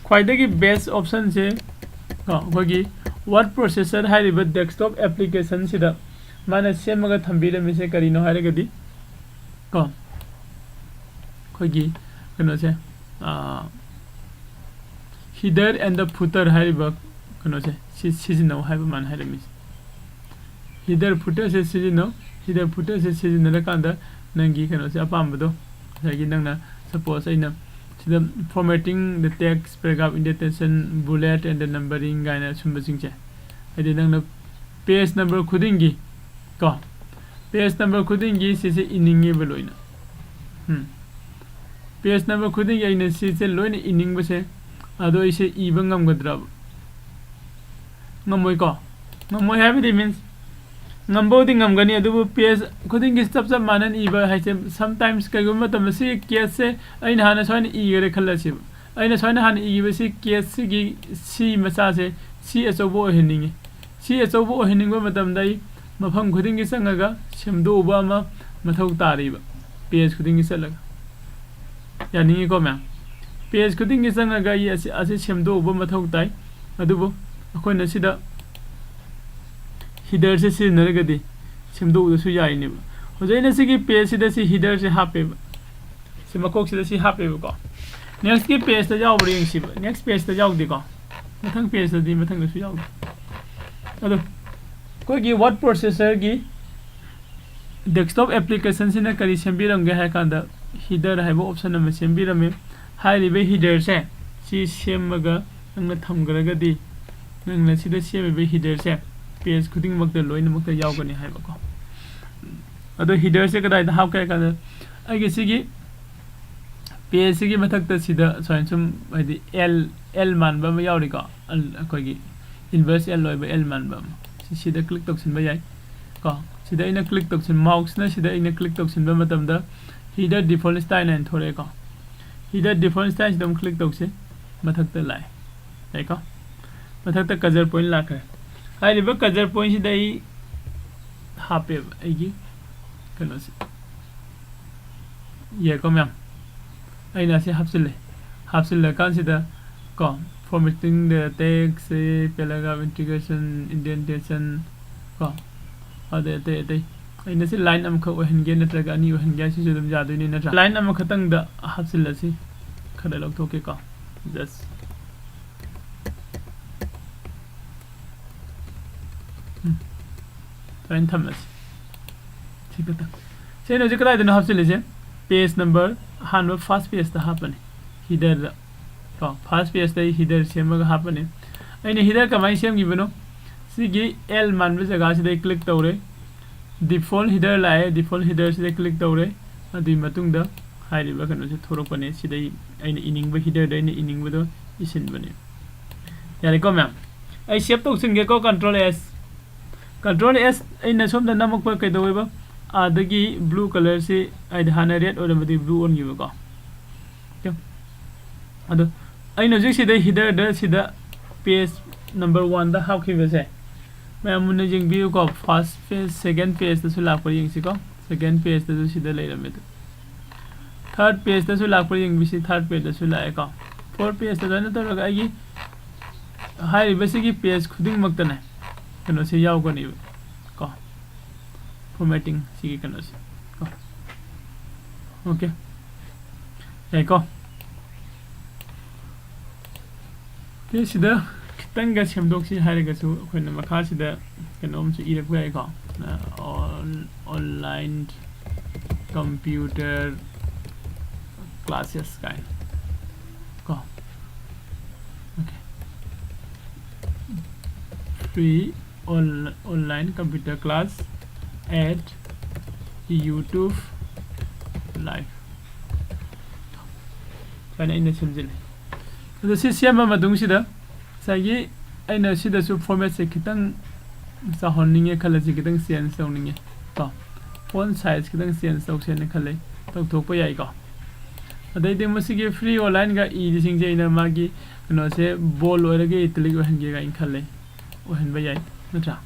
ꯈ꯭ꯋꯥꯏꯗꯒꯤ best optionꯁꯦ ꯀꯣ, ꯑꯩꯈꯣꯏꯒꯤ word processor ꯍꯥꯏꯔꯤꯕ desktop applicationꯁꯤꯗ ꯃꯥꯅ ꯁꯦꯝꯃꯒ ꯊꯝꯕꯤꯔꯝꯃꯤꯁꯦ ꯀꯔꯤꯅꯣ ꯍꯥꯏꯔꯒꯗꯤ ꯀꯣ, ꯑꯩꯈꯣꯏꯒꯤ ꯀꯩꯅꯣꯁꯦ, ꯑꯥ, header and the footer ꯍꯥꯏꯔꯤꯕ ꯀꯩꯅꯣꯁꯦ ꯁꯤ ꯁꯤꯖꯤꯟꯅꯧ ꯍꯥꯏꯕ ꯃꯥꯅ ꯍꯥꯏꯔꯝꯃꯤꯁꯦ꯫ Header footerꯁꯦ ꯁꯤꯖꯤꯟꯅꯧ꯫ Header footerꯁꯦ ꯁꯤꯖꯤꯟꯅꯔꯀꯥꯟꯗ ꯅꯪꯒꯤ ꯀꯩꯅꯣꯁꯦ ꯑꯄꯥꯝꯕꯗꯣ, ꯉꯁꯥꯏꯒꯤ ꯅꯪꯅ suppose ꯑꯩꯅ ꯁꯤꯗ formatting the text, paragraph indentation, bullet and the numbering ꯀꯥꯏꯅ ꯁꯨꯝꯕꯁꯤꯡꯁꯦ ꯍꯥꯏꯗꯤ ꯅꯪꯅ page number ꯈꯨꯗꯤꯡꯒꯤ ꯀꯣ, page number ꯈꯨꯗꯤꯡꯒꯤ ꯁꯤꯁꯦ ꯏꯅꯤꯡꯉꯦꯕ ꯂꯣꯏꯅ꯫ ꯎꯝ꯫ Page number ꯈꯨꯗꯤꯡꯒꯤ ꯑꯩꯅ ꯁꯤꯁꯦ ꯂꯣꯏꯅ ꯏꯅꯤꯡꯕꯁꯦ, ꯑꯗꯣ ꯑꯩꯁꯦ ꯏꯕ ꯉꯝꯒꯗ꯭ꯔꯕ? ꯉꯝꯃꯣꯏꯀꯣ? ꯉꯝꯃꯣꯏ ꯍꯥꯏꯕꯗꯤ means ꯉꯝꯕꯕꯨꯗꯤ ꯉꯝꯒꯅꯤ, ꯑꯗꯨꯕꯨ page ꯈꯨꯗꯤꯡꯒꯤ ꯆꯞ ꯆꯞ ꯃꯥꯟꯅꯅ ꯏꯕ ꯍꯥꯏꯁꯦ, sometimes ꯀꯩꯒꯨꯝꯕ ꯃꯇꯝꯗ ꯁꯤ case ꯁꯦ ꯑꯩꯅ ꯍꯥꯟꯅ ꯁꯨꯃꯥꯏꯅ ꯏꯈꯔꯦ ꯈꯜꯂꯁꯦꯕ꯫ ꯑꯩꯅ ꯁꯨꯃꯥꯏꯅ ꯍꯥꯟꯅ ꯏꯈꯤꯕꯁꯤ case ꯁꯤꯒꯤ C ꯃꯆꯥꯁꯦ C ꯑꯆꯧꯕ ꯑꯣꯏꯍꯟꯅꯤꯡꯉꯤ꯫ C ꯑꯆꯧꯕ ꯑꯣꯏꯍꯟꯅꯤꯡꯕ ꯃꯇꯝꯗ ꯑꯩ ꯃꯐꯝ ꯈꯨꯗꯤꯡꯒꯤ ꯆꯪꯉꯒ ꯁꯦꯝꯗꯣꯛꯎꯕ ꯑꯃ ꯃꯊꯧ ꯇꯥꯔꯤꯕ, page ꯈꯨꯗꯤꯡꯒꯤ ꯆꯠꯂꯒ꯫ ꯌꯥꯅꯤꯡꯉꯤꯀꯣ ꯃꯌꯥꯝ? Page ꯈꯨꯗꯤꯡꯒꯤ ꯆꯪꯉꯒ ꯑꯩ ꯑꯁꯤ, ꯑꯁꯤ ꯁꯦꯝꯗꯣꯛꯎꯕ ꯃꯊꯧ ꯇꯥꯏ꯫ ꯑꯗꯨꯕꯨ ꯑꯩꯈꯣꯏꯅ ꯁꯤꯗ header ꯁꯦ ꯁꯤꯖꯤꯟꯅꯔꯒꯗꯤ ꯁꯦꯝꯗꯣꯛꯎꯕꯁꯨ ꯌꯥꯏꯅꯦꯕ꯫ ꯍꯧꯖꯤꯛ ꯑꯩꯅ ꯁꯤꯒꯤ page ꯁꯤꯗ ꯁꯤ header ꯁꯦ ꯍꯥꯞꯄꯦꯕ꯫ ꯁꯤ ꯃꯀꯣꯛꯁꯤꯗ ꯁꯤ ꯍꯥꯞꯄꯦꯕꯀꯣ꯫ Next ꯀꯤ page ꯇ ꯌꯥꯎꯕ꯭ꯔꯥ ꯌꯦꯡꯁꯤꯕ꯫ Next page ꯇ ꯌꯥꯎꯗꯦꯀꯣ꯫ ꯃꯊꯪ page ꯇꯗꯤ ꯃꯊꯪꯗꯁꯨ ꯌꯥꯎꯗꯦ꯫ ꯑꯗꯣ ꯑꯩꯈꯣꯏꯒꯤ word processor ꯒꯤ desktop application ꯁꯤꯅ ꯀꯔꯤ ꯁꯦꯝꯕꯤꯔꯝꯒꯦ ꯍꯥꯏ ꯀꯥꯟꯗ, header ꯍꯥꯏꯕ option ꯑꯃ ꯁꯦꯝꯕꯤꯔꯝꯃꯦ꯫ ꯍꯥꯏꯔꯤꯕ header ꯁꯦ ꯁꯤ ꯁꯦꯝꯃꯒ ꯅꯪꯅ ꯊꯝꯈ꯭ꯔꯒꯗꯤ, ꯅꯪꯅ ꯁꯤꯗ ꯁꯦꯝꯃꯤꯕ header ꯁꯦ page ꯈꯨꯗꯤꯡꯃꯛꯇ ꯂꯣꯏꯅꯃꯛꯇ ꯌꯥꯎꯒꯅꯤ ꯍꯥꯏꯕꯀꯣ꯫ ꯑꯗꯣ header ꯁꯦ ꯀꯗꯥꯏꯗ ꯍꯥꯞꯀꯦ ꯍꯥꯏ ꯀꯥꯟꯗ, ꯑꯩꯒꯤ ꯁꯤꯒꯤ page ꯁꯤꯒꯤ ꯃꯊꯛꯇ ꯁꯤꯗ ꯁꯨꯃꯥꯏꯅ ꯁꯨꯝ, ꯍꯥꯏꯗꯤ L, L ꯃꯥꯟꯕ ꯑꯃ ꯌꯥꯎꯔꯤꯀꯣ, L, ꯑꯩꯈꯣꯏꯒꯤ inverse L ꯑꯣꯏꯕ L ꯃꯥꯟꯕ ꯑꯃ, ꯁꯤ, ꯁꯤꯗ click ꯇꯧꯁꯤꯟꯕ ꯌꯥꯏ ꯀꯣ꯫ ꯁꯤꯗ ꯑꯩꯅ click ꯇꯧꯁꯤꯟ, mouse ꯅ ꯁꯤꯗ ꯑꯩꯅ click ꯇꯧꯁꯤꯟꯕ ꯃꯇꯝꯗ header default style ꯍꯥꯏꯅ ꯊꯣꯛꯂꯛꯑꯦꯀꯣ꯫ Header default style ꯁꯤꯗ ꯑꯃꯨꯛ click ꯇꯧꯁꯦ꯫ ꯃꯊꯛꯇ ꯂꯥꯛꯑꯦ꯫ ꯌꯥꯏꯀꯣ? ꯃꯊꯛꯇ cursor point ꯂꯥꯛꯈ꯭ꯔꯦ꯫ ꯍꯥꯏꯔꯤꯕ cursor point ꯁꯤꯗ ꯑꯩ ꯍꯥꯞꯄꯦꯕ ꯑꯩꯒꯤ ꯀꯩꯅꯣꯁꯦ꯫ ꯌꯥꯏꯀꯣ ꯃꯌꯥꯝ? ꯑꯩꯅ ꯑꯁꯤ ꯍꯥꯞꯆꯤꯜꯂꯦ꯫ ꯍꯥꯞꯆꯤꯜꯂꯀꯥꯟꯁꯤꯗ ꯀꯣ, formatting the text, paragraph integration, indentation ꯀꯣ, ꯑꯗꯩ ꯑꯇꯩ ꯑꯇꯩ꯫ ꯑꯩꯅ ꯁꯤ line ꯑꯃꯈꯛ ꯑꯣꯏꯍꯟꯒꯦ ꯅꯠꯇ꯭ꯔꯒ ꯑꯅꯤ ꯑꯣꯏꯍꯟꯒꯦ ꯍꯥꯏꯁꯤꯁꯨ ꯑꯗꯨꯝ ꯌꯥꯗꯣꯏꯅꯤ ꯅꯠꯇ꯭ꯔꯥ? Line ꯑꯃꯈꯛꯇꯪꯗ ꯍꯥꯞꯆꯤꯜꯂꯁꯤ꯫ ꯈꯔ ꯂꯧꯊꯣꯛꯀꯦꯀꯣ꯫ Just ꯎꯝ꯫ ꯁꯨꯃꯥꯏꯅ ꯊꯝꯃꯁꯤ꯫ ꯁꯤ ꯈꯛꯇꯪ꯫ ꯁꯤ ꯑꯩꯅ ꯍꯧꯖꯤꯛ ꯀꯗꯥꯏꯗꯅꯣ ꯍꯥꯞꯆꯤꯜꯂꯤꯁꯦ? Page number ꯑꯍꯥꯟꯕ first page ꯇ ꯍꯥꯞꯄꯅꯤ꯫ Header ꯗ꯫ ꯀꯣ, first page ꯇ ꯑꯩ header ꯁꯦꯝꯃꯒ ꯍꯥꯞꯄꯅꯤ꯫ ꯑꯩꯅ header ꯀꯃꯥꯏꯅ ꯁꯦꯝꯈꯤꯕꯅꯣ? ꯁꯤꯒꯤ ꯑꯦꯜ ꯃꯥꯟꯕ ꯖꯒꯥꯁꯤꯗ ꯑꯩ ꯀ꯭ꯂꯤꯛ ꯇꯧꯔꯦ꯫ ꯗꯤꯐꯣꯜꯠ ꯍꯤꯗꯔ ꯂꯥꯛꯑꯦ, ꯗꯤꯐꯣꯜꯠ ꯍꯤꯗꯔꯁꯤꯗ ꯀ꯭ꯂꯤꯛ ꯇꯧꯔꯦ꯫ ꯑꯗꯨꯒꯤ ꯃꯇꯨꯡꯗ ꯍꯥꯏꯔꯤꯕ ꯀꯩꯅꯣꯁꯦ ꯊꯣꯔꯛꯄꯅꯦ꯫ ꯁꯤꯗ ꯑꯩ, ꯑꯩꯅ ꯏꯅꯤꯡꯕ ꯍꯤꯗꯔꯗ ꯑꯩꯅ ꯏꯅꯤꯡꯕꯗꯣ ꯏꯁꯤꯟꯕꯅꯦ꯫ ꯌꯥꯔꯦꯀꯣ ꯃꯌꯥꯝ? ꯑꯩ ꯁꯦꯞ ꯇꯧꯁꯤꯟꯒꯦꯀꯣ, ꯀꯟꯇ꯭ꯔꯣꯜ ꯑꯦꯁ꯫ ꯀꯟꯇ꯭ꯔꯣꯜ ꯑꯦꯁ ꯑꯩꯅ ꯁꯣꯝꯗ ꯅꯝꯃꯛꯄ ꯀꯩꯗꯧꯋꯦꯕ? ꯑꯥꯗꯒꯤ ꯕ꯭ꯂꯨ ꯀꯂꯔꯁꯤ, ꯍꯥꯏꯗꯤ ꯍꯥꯟꯅ ꯔꯦꯗ ꯑꯣꯏꯔꯝꯕꯗꯤ ꯕ꯭ꯂꯨ ꯑꯣꯟꯈꯤꯕꯀꯣ꯫ ꯑꯗꯣ ꯑꯩꯅ ꯍꯧꯖꯤꯛ ꯁꯤꯗ ꯍꯤꯗꯔꯗ ꯁꯤꯗ ꯄꯦꯖ ꯅꯝꯕꯔ ꯋꯥꯟꯗ ꯍꯥꯞꯈꯤꯕꯁꯦ ꯃꯌꯥꯝ ꯃꯨꯟꯅ ꯌꯦꯡꯕꯤꯌꯨꯀꯣ꯫ ꯐꯥꯔꯁ ꯄꯦꯖ, ꯁꯦꯀꯦꯟ ꯄꯦꯖꯇꯁꯨ ꯂꯥꯛꯄ꯭ꯔꯥ ꯌꯦꯡꯁꯤꯀꯣ꯫ ꯁꯦꯀꯦꯟ ꯄꯦꯖꯇꯁꯨ ꯁꯤꯗ ꯂꯩꯔꯝꯃꯦ꯫ ꯊꯥꯔꯠ ꯄꯦꯖꯇꯁꯨ ꯂꯥꯛꯄ꯭ꯔꯥ ꯌꯦꯡꯕꯤꯁꯤ꯫ ꯊꯥꯔꯠ ꯄꯦꯖꯇꯁꯨ ꯂꯥꯛꯑꯦꯀꯣ꯫ ꯐꯣꯔ ꯄꯦꯖꯇ ꯑꯗꯨꯃꯥꯏꯅ ꯇꯧꯔꯒ ꯑꯩꯒꯤ ꯍꯥꯏꯔꯤꯕꯁꯤꯒꯤ ꯄꯦꯖ ꯈꯨꯗꯤꯡꯃꯛꯇꯅꯦ ꯀꯩꯅꯣꯁꯦ ꯌꯥꯎꯒꯅꯦꯕ ꯀꯣ, ꯐꯣꯔꯃꯦꯇꯤꯡ ꯁꯤꯒꯤ ꯀꯩꯅꯣꯁꯦ ꯀꯣ꯫ ꯑꯣꯀꯦ, ꯌꯥꯏꯀꯣ꯫ ꯑꯣꯀꯦ, ꯁꯤꯗ ꯈꯤꯇꯪꯒ ꯁꯦꯝꯗꯣꯛꯁꯤ ꯍꯥꯏꯔꯒꯁꯨ ꯑꯩꯈꯣꯏꯅ ꯃꯈꯥꯁꯤꯗ ꯀꯩꯅꯣꯝꯁꯨ ꯏꯔꯛꯄ ꯌꯥꯏꯀꯣ꯫ ꯑꯣꯟꯂꯥꯏꯟ ꯀꯝꯄ꯭ꯌꯨꯇꯔ ꯀ꯭ꯂꯥꯁꯦꯁ ꯀꯥꯏꯅ ꯀꯣ꯫ Okay. Free on- online computer class at YouTube live꯫ ꯁꯨꯃꯥꯏꯅ ꯑꯩꯅ ꯁꯦꯝꯖꯤꯜꯂꯤ꯫ ꯑꯗꯣ ꯁꯤ ꯁꯦꯝꯕ ꯃꯇꯨꯡꯁꯤꯗ ꯉꯁꯥꯏꯒꯤ ꯑꯩꯅ ꯁꯤꯗꯁꯨ ꯐꯣꯔꯃꯦꯠꯁꯦ ꯈꯤꯇꯪ ꯆꯥꯎꯍꯟꯅꯤꯡꯉꯦ ꯈꯜꯂꯁꯤ, ꯈꯤꯇꯪ ꯆꯦꯟꯖ ꯇꯧꯅꯤꯡꯉꯦ ꯀꯣ꯫ ꯐꯣꯟ ꯁꯥꯏꯖ ꯈꯤꯇꯪ ꯆꯦꯟꯖ ꯇꯧꯁꯦꯅ ꯈꯜꯂꯤ, ꯇꯧꯊꯣꯛꯄ ꯌꯥꯏꯀꯣ꯫ ꯑꯗꯩꯗꯤ ꯃꯁꯤꯒꯤ ꯐ꯭ꯔꯤ ꯑꯣꯟꯂꯥꯏꯟꯒ ꯏꯔꯤꯁꯤꯡꯁꯦ ꯑꯩꯅ ꯃꯥꯒꯤ ꯀꯩꯅꯣꯁꯦ ꯕꯣꯜ ꯑꯣꯏꯔꯒ ꯏꯇꯦꯂꯤꯛ ꯑꯣꯏꯍꯟꯒꯦ ꯀꯥꯏꯅ ꯈꯜꯂꯦ, ꯑꯣꯏꯍꯟꯕ ꯌꯥꯏ ꯅꯠꯇ꯭ꯔꯥ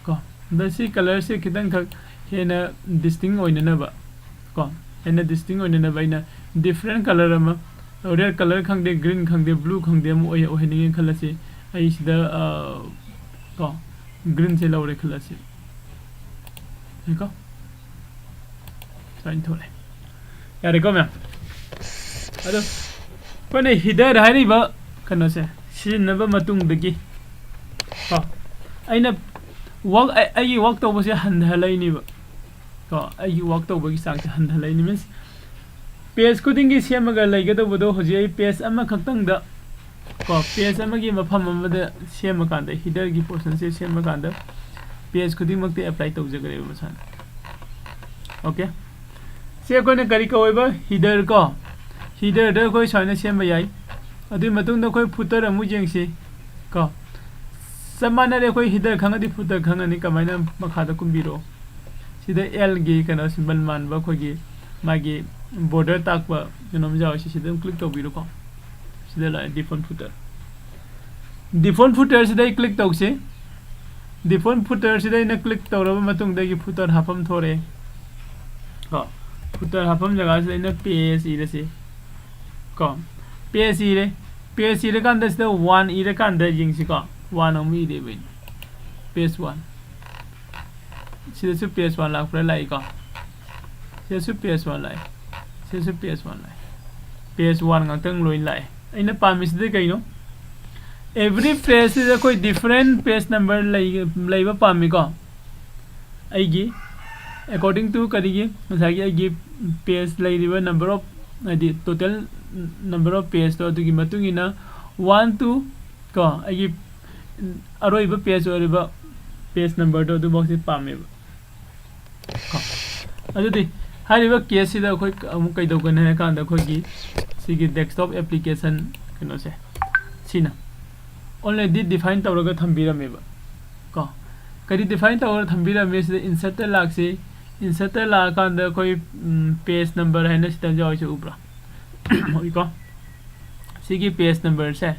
ꯀꯣ꯫ ꯑꯗ ꯁꯤ ꯀꯂꯔꯁꯦ ꯈꯤꯇꯪꯈꯛ ꯍꯦꯟꯅ ꯗꯤꯁꯇꯤꯡ ꯑꯣꯏꯅꯅꯕ ꯀꯣ, ꯍꯦꯟꯅ ꯗꯤꯁꯇꯤꯡ ꯑꯣꯏꯅꯅꯕ ꯑꯩꯅ ꯗꯤꯐ꯭ꯔꯦꯟ ꯀꯂꯔ ꯑꯃ, ꯔꯦꯗ ꯀꯂꯔ ꯈꯪꯗꯦ, ꯒ꯭ꯔꯤꯟ ꯈꯪꯗꯦ, ꯕ꯭ꯂꯨ ꯈꯪꯗꯦ, ꯑꯃ ꯑꯣꯏ- ꯑꯣꯏꯍꯟꯅꯤꯡꯉꯦ ꯈꯜꯂꯁꯤ꯫ ꯑꯩ ꯁꯤꯗ ꯑ, ꯀꯣ ꯒ꯭ꯔꯤꯟꯁꯦ ꯂꯧꯔꯦ ꯈꯜꯂꯁꯤ꯫ ꯌꯥꯏꯀꯣ? ꯁꯨꯃꯥꯏꯅ ꯊꯣꯛꯂꯛꯑꯦ꯫ ꯌꯥꯔꯦꯀꯣ ꯃꯌꯥꯝ? ꯑꯗꯣ ꯑꯩꯈꯣꯏꯅ ꯍꯤꯗꯔ ꯍꯥꯏꯔꯤꯕ ꯀꯩꯅꯣꯁꯦ ꯁꯤꯖꯤꯟꯅꯕ ꯃꯇꯨꯡꯗꯒꯤ ꯀꯣ, ꯑꯩꯅ ꯋꯥꯛ ꯑꯩꯒꯤ ꯋꯥꯛ ꯇꯧꯕꯁꯦ ꯍꯟꯊꯍꯜꯂꯛꯏꯅꯦꯕ ꯀꯣ꯫ ꯑꯩꯒꯤ ꯋꯥꯛ ꯇꯧꯕꯒꯤ ꯆꯥꯡꯁꯦ ꯍꯟꯊꯍꯜꯂꯛꯏꯅꯤ꯫ ꯃꯤꯟꯁ ꯄꯦꯖ ꯈꯨꯗꯤꯡꯒꯤ ꯁꯦꯝꯃꯒ ꯂꯩꯒꯗꯧꯕꯗꯣ ꯍꯧꯖꯤꯛ ꯑꯩ ꯄꯦꯖ ꯑꯃꯈꯛꯇꯪꯗ ꯀꯣ, ꯄꯦꯖ ꯑꯃꯒꯤ ꯃꯐꯝ ꯑꯃꯗ ꯁꯦꯝꯃꯀꯥꯟꯗ, ꯍꯤꯗꯔꯒꯤ ꯄꯣꯔꯁꯟꯁꯦ ꯁꯦꯝꯃꯀꯥꯟꯗ ꯄꯦꯖ ꯈꯨꯗꯤꯡꯃꯛꯇ ꯑꯦꯄ꯭ꯂꯥꯏ ꯇꯧꯖꯈ꯭ꯔꯦꯕ ꯃꯁꯥꯅ꯫ ꯑꯣꯀꯦ, ꯁꯤ ꯑꯩꯈꯣꯏꯅ ꯀꯔꯤ ꯀꯧꯋꯦꯕ? ꯍꯤꯗꯔ ꯀꯣ꯫ ꯍꯤꯗꯔꯗ ꯑꯩꯈꯣꯏ ꯁꯨꯃꯥꯏꯅ ꯁꯦꯝꯕ ꯌꯥꯏ꯫ ꯑꯗꯨꯒꯤ ꯃꯇꯨꯡꯗ ꯑꯩꯈꯣꯏ ꯐꯨꯇꯔ ꯑꯃꯨꯛ ꯌꯦꯡꯁꯤ ꯀꯣ꯫ ꯆꯞ ꯃꯥꯟꯅꯔꯦ, ꯑꯩꯈꯣꯏ ꯍꯤꯗꯔ ꯈꯪꯉꯗꯤ ꯐꯨꯇꯔ ꯈꯪꯉꯅꯤ꯫ ꯀꯃꯥꯏꯅ? ꯃꯈꯥꯗ ꯀꯨꯝꯕꯤꯔꯣ꯫ ꯁꯤꯗ ꯑꯦꯜꯒꯤ ꯀꯩꯅꯣ ꯁꯤꯝꯕꯜ ꯃꯥꯟꯕ, ꯑꯩꯈꯣꯏꯒꯤ ꯃꯥꯒꯤ ꯕꯣꯔꯗꯔ ꯇꯥꯛꯄ ꯀꯩꯅꯣꯝ ꯌꯥꯎꯔꯤꯁꯦ, ꯁꯤꯗ ꯑꯗꯨꯝ ꯀ꯭ꯂꯤꯛ ꯇꯧꯕꯤꯔꯣꯀꯣ꯫ ꯁꯤꯗ ꯂꯥꯛꯑꯦ, ꯗꯤꯐꯣꯜꯠ ꯐꯨꯇꯔ꯫ ꯗꯤꯐꯣꯜꯠ ꯐꯨꯇꯔꯁꯤꯗ ꯑꯩ ꯀ꯭ꯂꯤꯛ ꯇꯧꯁꯤ꯫ ꯗꯤꯐꯣꯜꯠ ꯐꯨꯇꯔꯁꯤꯗ ꯑꯩꯅ ꯀ꯭ꯂꯤꯛ ꯇꯧꯔꯕ ꯃꯇꯨꯡꯗ ꯑꯩꯒꯤ ꯐꯨꯇꯔ ꯍꯥꯞꯐꯝ ꯊꯣꯔꯛꯑꯦ ꯀꯣ꯫ ꯐꯨꯇꯔ ꯍꯥꯞꯐꯝ ꯖꯒꯥꯁꯤꯗ ꯑꯩꯅ ꯄꯦꯖ ꯏꯔꯁꯤ ꯀꯣ꯫ ꯄꯦꯖ ꯏꯔꯦ꯫ ꯄꯦꯖ ꯏꯔꯀꯥꯟꯗ ꯁꯤꯗ ꯋꯥꯟ ꯏꯔꯀꯥꯟꯗ ꯌꯦꯡꯁꯤꯀꯣ꯫ ꯋꯥꯟ ꯑꯃꯨꯛ ꯏꯔꯦꯕ ꯑꯩꯅ꯫ Page one. ꯁꯤꯗꯁꯨ ꯄꯦꯖ ꯋꯥꯟ ꯂꯥꯛꯄ꯭ꯔꯥ? ꯂꯥꯛꯏꯀꯣ꯫ ꯁꯤꯗꯁꯨ ꯄꯦꯖ ꯋꯥꯟ ꯂꯥꯛꯑꯦ꯫ ꯁꯤꯗꯁꯨ ꯄꯦꯖ ꯋꯥꯟ ꯂꯥꯛꯑꯦ꯫ ꯄꯦꯖ ꯋꯥꯟ ꯉꯥꯛꯇꯪ ꯂꯣꯏ ꯂꯥꯛꯑꯦ꯫ ꯑꯩꯅ ꯄꯥꯝꯃꯤꯁꯤꯗꯤ ꯀꯩꯅꯣ? ꯑꯦꯚ꯭ꯔꯤ ꯄꯦꯖꯁꯤꯗ ꯑꯩꯈꯣꯏ ꯗꯤꯐ꯭ꯔꯦꯟ ꯄꯦꯖ ꯅꯝꯕꯔ ꯂꯩꯕ ꯄꯥꯝꯃꯤꯀꯣ꯫ ꯑꯩꯒꯤ according to ꯀꯔꯤꯒꯤ, ꯉꯁꯥꯏꯒꯤ ꯑꯩꯒꯤ ꯄꯦꯖ ꯂꯩꯔꯤꯕ number of, ꯍꯥꯏꯗꯤ total number of pageꯇꯣ, ꯑꯗꯨꯒꯤ ꯃꯇꯨꯡ ꯏꯟꯅ one to ꯀꯣ, ꯑꯩꯒꯤ ꯑꯔꯣꯏꯕ ꯄꯦꯖ ꯑꯣꯏꯔꯤꯕ ꯄꯦꯖ ꯅꯝꯕꯔꯗꯣ ꯑꯗꯨꯐꯥꯎꯁꯦ ꯄꯥꯝꯃꯦꯕ ꯀꯣ꯫ ꯑꯗꯨꯗꯤ ꯍꯥꯏꯔꯤꯕ ꯀꯦꯁꯁꯤꯗ ꯑꯩꯈꯣꯏ ꯑꯃꯨꯛ ꯀꯩꯗꯧꯒꯅꯤ ꯍꯥꯏ ꯀꯥꯟꯗ, ꯑꯩꯈꯣꯏꯒꯤ ꯁꯤꯒꯤ desktop application ꯀꯩꯅꯣꯁꯦ, ꯁꯤꯅ already define ꯇꯧꯔꯒ ꯊꯝꯕꯤꯔꯝꯃꯦꯕ ꯀꯣ꯫ ꯀꯔꯤ define ꯇꯧꯔꯒ ꯊꯝꯕꯤꯔꯝꯃꯦ? ꯁꯤꯗ insertꯇ ꯂꯥꯛꯁꯤ꯫ Insertꯇ ꯂꯥꯛꯑꯀꯥꯟꯗ ꯑꯩꯈꯣꯏ ꯄꯦꯖ ꯅꯝꯕꯔ ꯍꯥꯏꯅ ꯁꯤꯗ ꯌꯥꯎꯔꯤꯁꯦ ꯎꯕ꯭ꯔꯥ? ꯎꯏꯀꯣ꯫ ꯁꯤꯒꯤ ꯄꯦꯖ ꯅꯝꯕꯔꯁꯦ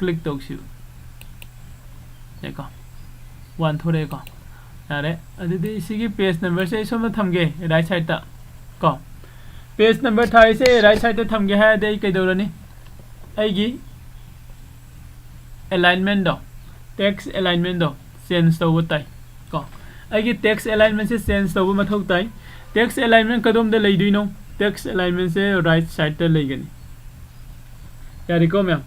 ꯀ꯭ꯂꯤꯛ ꯇꯧꯁꯤꯕ꯫ ꯌꯥꯏꯀꯣ? ꯋꯥꯟ ꯊꯣꯔꯛꯑꯦꯀꯣ? ꯌꯥꯔꯦ꯫ ꯑꯗꯨꯗꯤ ꯁꯤꯒꯤ ꯄꯦꯖ ꯅꯝꯕꯔꯁꯦ ꯑꯩ ꯁꯣꯝꯗ ꯊꯝꯒꯦ, ꯔꯥꯏꯠ ꯁꯥꯏꯗꯇ ꯀꯣ꯫ ꯄꯦꯖ ꯅꯝꯕꯔ ꯊꯥꯔꯤꯁꯦ ꯔꯥꯏꯠ ꯁꯥꯏꯗꯇ ꯊꯝꯒꯦ ꯍꯥꯏꯔꯗꯤ ꯑꯩ ꯀꯩꯗꯧꯔꯅꯤ? ꯑꯩꯒꯤ alignmentꯗꯣ, text alignmentꯗꯣ change ꯇꯧꯕ ꯇꯥꯏ ꯀꯣ꯫ ꯑꯩꯒꯤ text alignmentꯁꯦ change ꯇꯧꯕ ꯃꯊꯧ ꯇꯥꯏ꯫ Text alignment ꯀꯗꯣꯝꯗ ꯂꯩꯗꯣꯏꯅꯣ? Text alignmentꯁꯦ ꯔꯥꯏꯠ ꯁꯥꯏꯗꯇ ꯂꯩꯒꯅꯤ꯫ ꯌꯥꯔꯦꯀꯣ ꯃꯌꯥꯝ?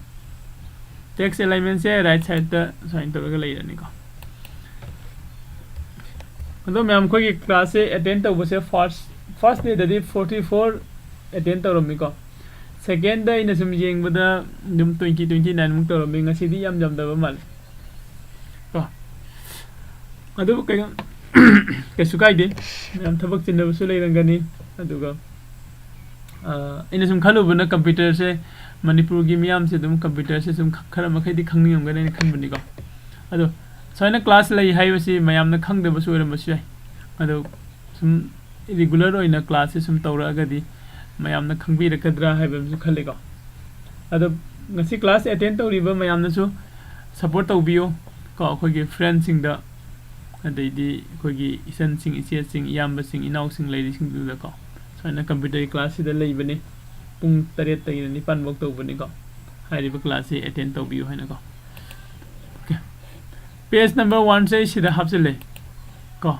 Text alignmentꯁꯦ ꯔꯥꯏꯠ ꯁꯥꯏꯗꯇ ꯁꯨꯃꯥꯏꯅ ꯇꯧꯔꯒ ꯂꯩꯔꯅꯤꯀꯣ꯫ ꯑꯗꯣ ꯃꯌꯥꯝ, ꯑꯩꯈꯣꯏꯒꯤ classꯁꯦ attend ꯇꯧꯕꯁꯦ first, first dayꯗꯗꯤ forty four attend ꯇꯧꯔꯝꯃꯤꯀꯣ꯫ Second ꯑꯩꯅ ꯁꯨꯝ ꯌꯦꯡꯕꯗ ꯑꯗꯨꯝ twenty, twenty nine ꯃꯨꯛ ꯇꯧꯔꯝꯃꯤ꯫ ꯉꯁꯤꯗꯤ ꯌꯥꯝ ꯌꯥꯝꯗꯕ ꯃꯥꯜꯂꯦ꯫ ꯀꯣ꯫ ꯑꯗꯨꯕꯨ ꯀꯩꯅꯣ, ꯀꯩꯁꯨ ꯀꯥꯏꯗꯦ꯫ ꯃꯌꯥꯝ ꯊꯕꯛ ꯆꯤꯟꯅꯕꯁꯨ ꯂꯩꯔꯝꯒꯅꯤ꯫ ꯑꯗꯨꯒ, ꯑ, ꯑꯩꯅ ꯁꯨꯝ ꯈꯜꯂꯨꯕꯅ computerꯁꯦ, ꯃꯅꯤꯄꯨꯔꯒꯤ ꯃꯤꯌꯥꯝꯁꯦ ꯑꯗꯨꯝ computerꯁꯦ ꯁꯨꯝ ꯈ-, ꯈꯔ ꯃꯈꯩꯗꯤ ꯈꯪꯅꯤꯡꯉꯝꯒꯅꯤ ꯍꯥꯏꯅ ꯈꯟꯕꯅꯤꯀꯣ꯫ ꯑꯗꯣ ꯁꯨꯃꯥꯏꯅ class ꯂꯩ ꯍꯥꯏꯕꯁꯤ ꯃꯌꯥꯝꯅ ꯈꯪꯗꯕꯁꯨ ꯑꯣꯏꯔꯝꯕꯁꯨ ꯌꯥꯏ꯫ ꯑꯗꯣ ꯁꯨꯝ regular ꯑꯣꯏꯅ classꯁꯦ ꯁꯨꯝ ꯇꯧꯔꯛꯑꯒꯗꯤ ꯃꯌꯥꯝꯅ ꯈꯪꯕꯤꯔꯛꯀꯗ꯭ꯔꯥ ꯍꯥꯏꯕ ꯑꯃꯁꯨ ꯈꯜꯂꯤꯀꯣ꯫ ꯑꯗꯣ ꯉꯁꯤ class attend ꯇꯧꯔꯤꯕ ꯃꯌꯥꯝꯅꯁꯨ support ꯇꯧꯕꯤꯌꯨ ꯀꯣ, ꯑꯩꯈꯣꯏꯒꯤ friendꯁꯤꯡꯗ, ꯑꯗꯩꯗꯤ ꯑꯩꯈꯣꯏꯒꯤ ꯏꯆꯟꯁꯤꯡ, ꯏꯆꯦꯁꯤꯡ, ꯏꯌꯥꯝꯕꯁꯤꯡ, ꯏꯅꯥꯎꯁꯤꯡ ꯂꯩꯔꯤꯁꯤꯡꯗꯨꯗꯀꯣ꯫ ꯁꯨꯃꯥꯏꯅ computerꯒꯤ classꯁꯤꯗ ꯂꯩꯕꯅꯤ, ꯄꯨꯡ ꯇꯔꯦꯠꯇꯒꯤꯅ ꯅꯤꯄꯥꯟ ꯐꯥꯎ ꯇꯧꯕꯅꯤꯀꯣ꯫ ꯍꯥꯏꯔꯤꯕ classꯁꯤ attend ꯇꯧꯕꯤꯌꯨ ꯍꯥꯏꯅꯀꯣ꯫ Okay꯫ Page number oneꯁꯦ ꯑꯩ ꯁꯤꯗ ꯍꯥꯞꯆꯤꯜꯂꯦ ꯀꯣ,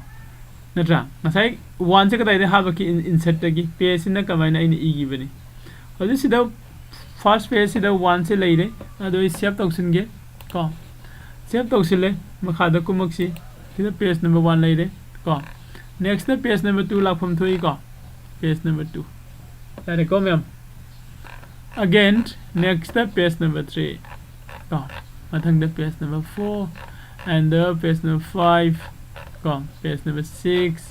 ꯅꯠꯇ꯭ꯔꯥ? ꯉꯁꯥꯏ oneꯁꯦ ꯀꯗꯥꯏꯗ ꯍꯥꯞꯄꯛꯈꯤ? In-, insertꯇꯒꯤ꯫ Pageꯁꯤꯅ ꯀꯃꯥꯏꯅ ꯑꯩꯅ ꯏꯈꯤꯕꯅꯤ꯫ ꯍꯧꯖꯤꯛ ꯁꯤꯗ first pageꯁꯤꯗ oneꯁꯦ ꯂꯩꯔꯦ, ꯑꯗꯣ ꯑꯩ save ꯇꯧꯁꯤꯟꯒꯦ ꯀꯣ꯫ Save ꯇꯧꯁꯤꯜꯂꯦ, ꯃꯈꯥꯗ ꯀꯨꯝꯃꯛꯁꯤ꯫ ꯁꯤꯗ page number one ꯂꯩꯔꯦ ꯀꯣ꯫ Nextꯇ page number two ꯂꯥꯛꯐꯝ ꯊꯣꯛꯏꯀꯣ, page number two꯫ ꯌꯥꯔꯦꯀꯣ ꯃꯌꯥꯝ? Again, nextꯇ page number three ꯀꯣ, ꯃꯊꯪꯗ page number four, and the page number five ꯀꯣ, page number six,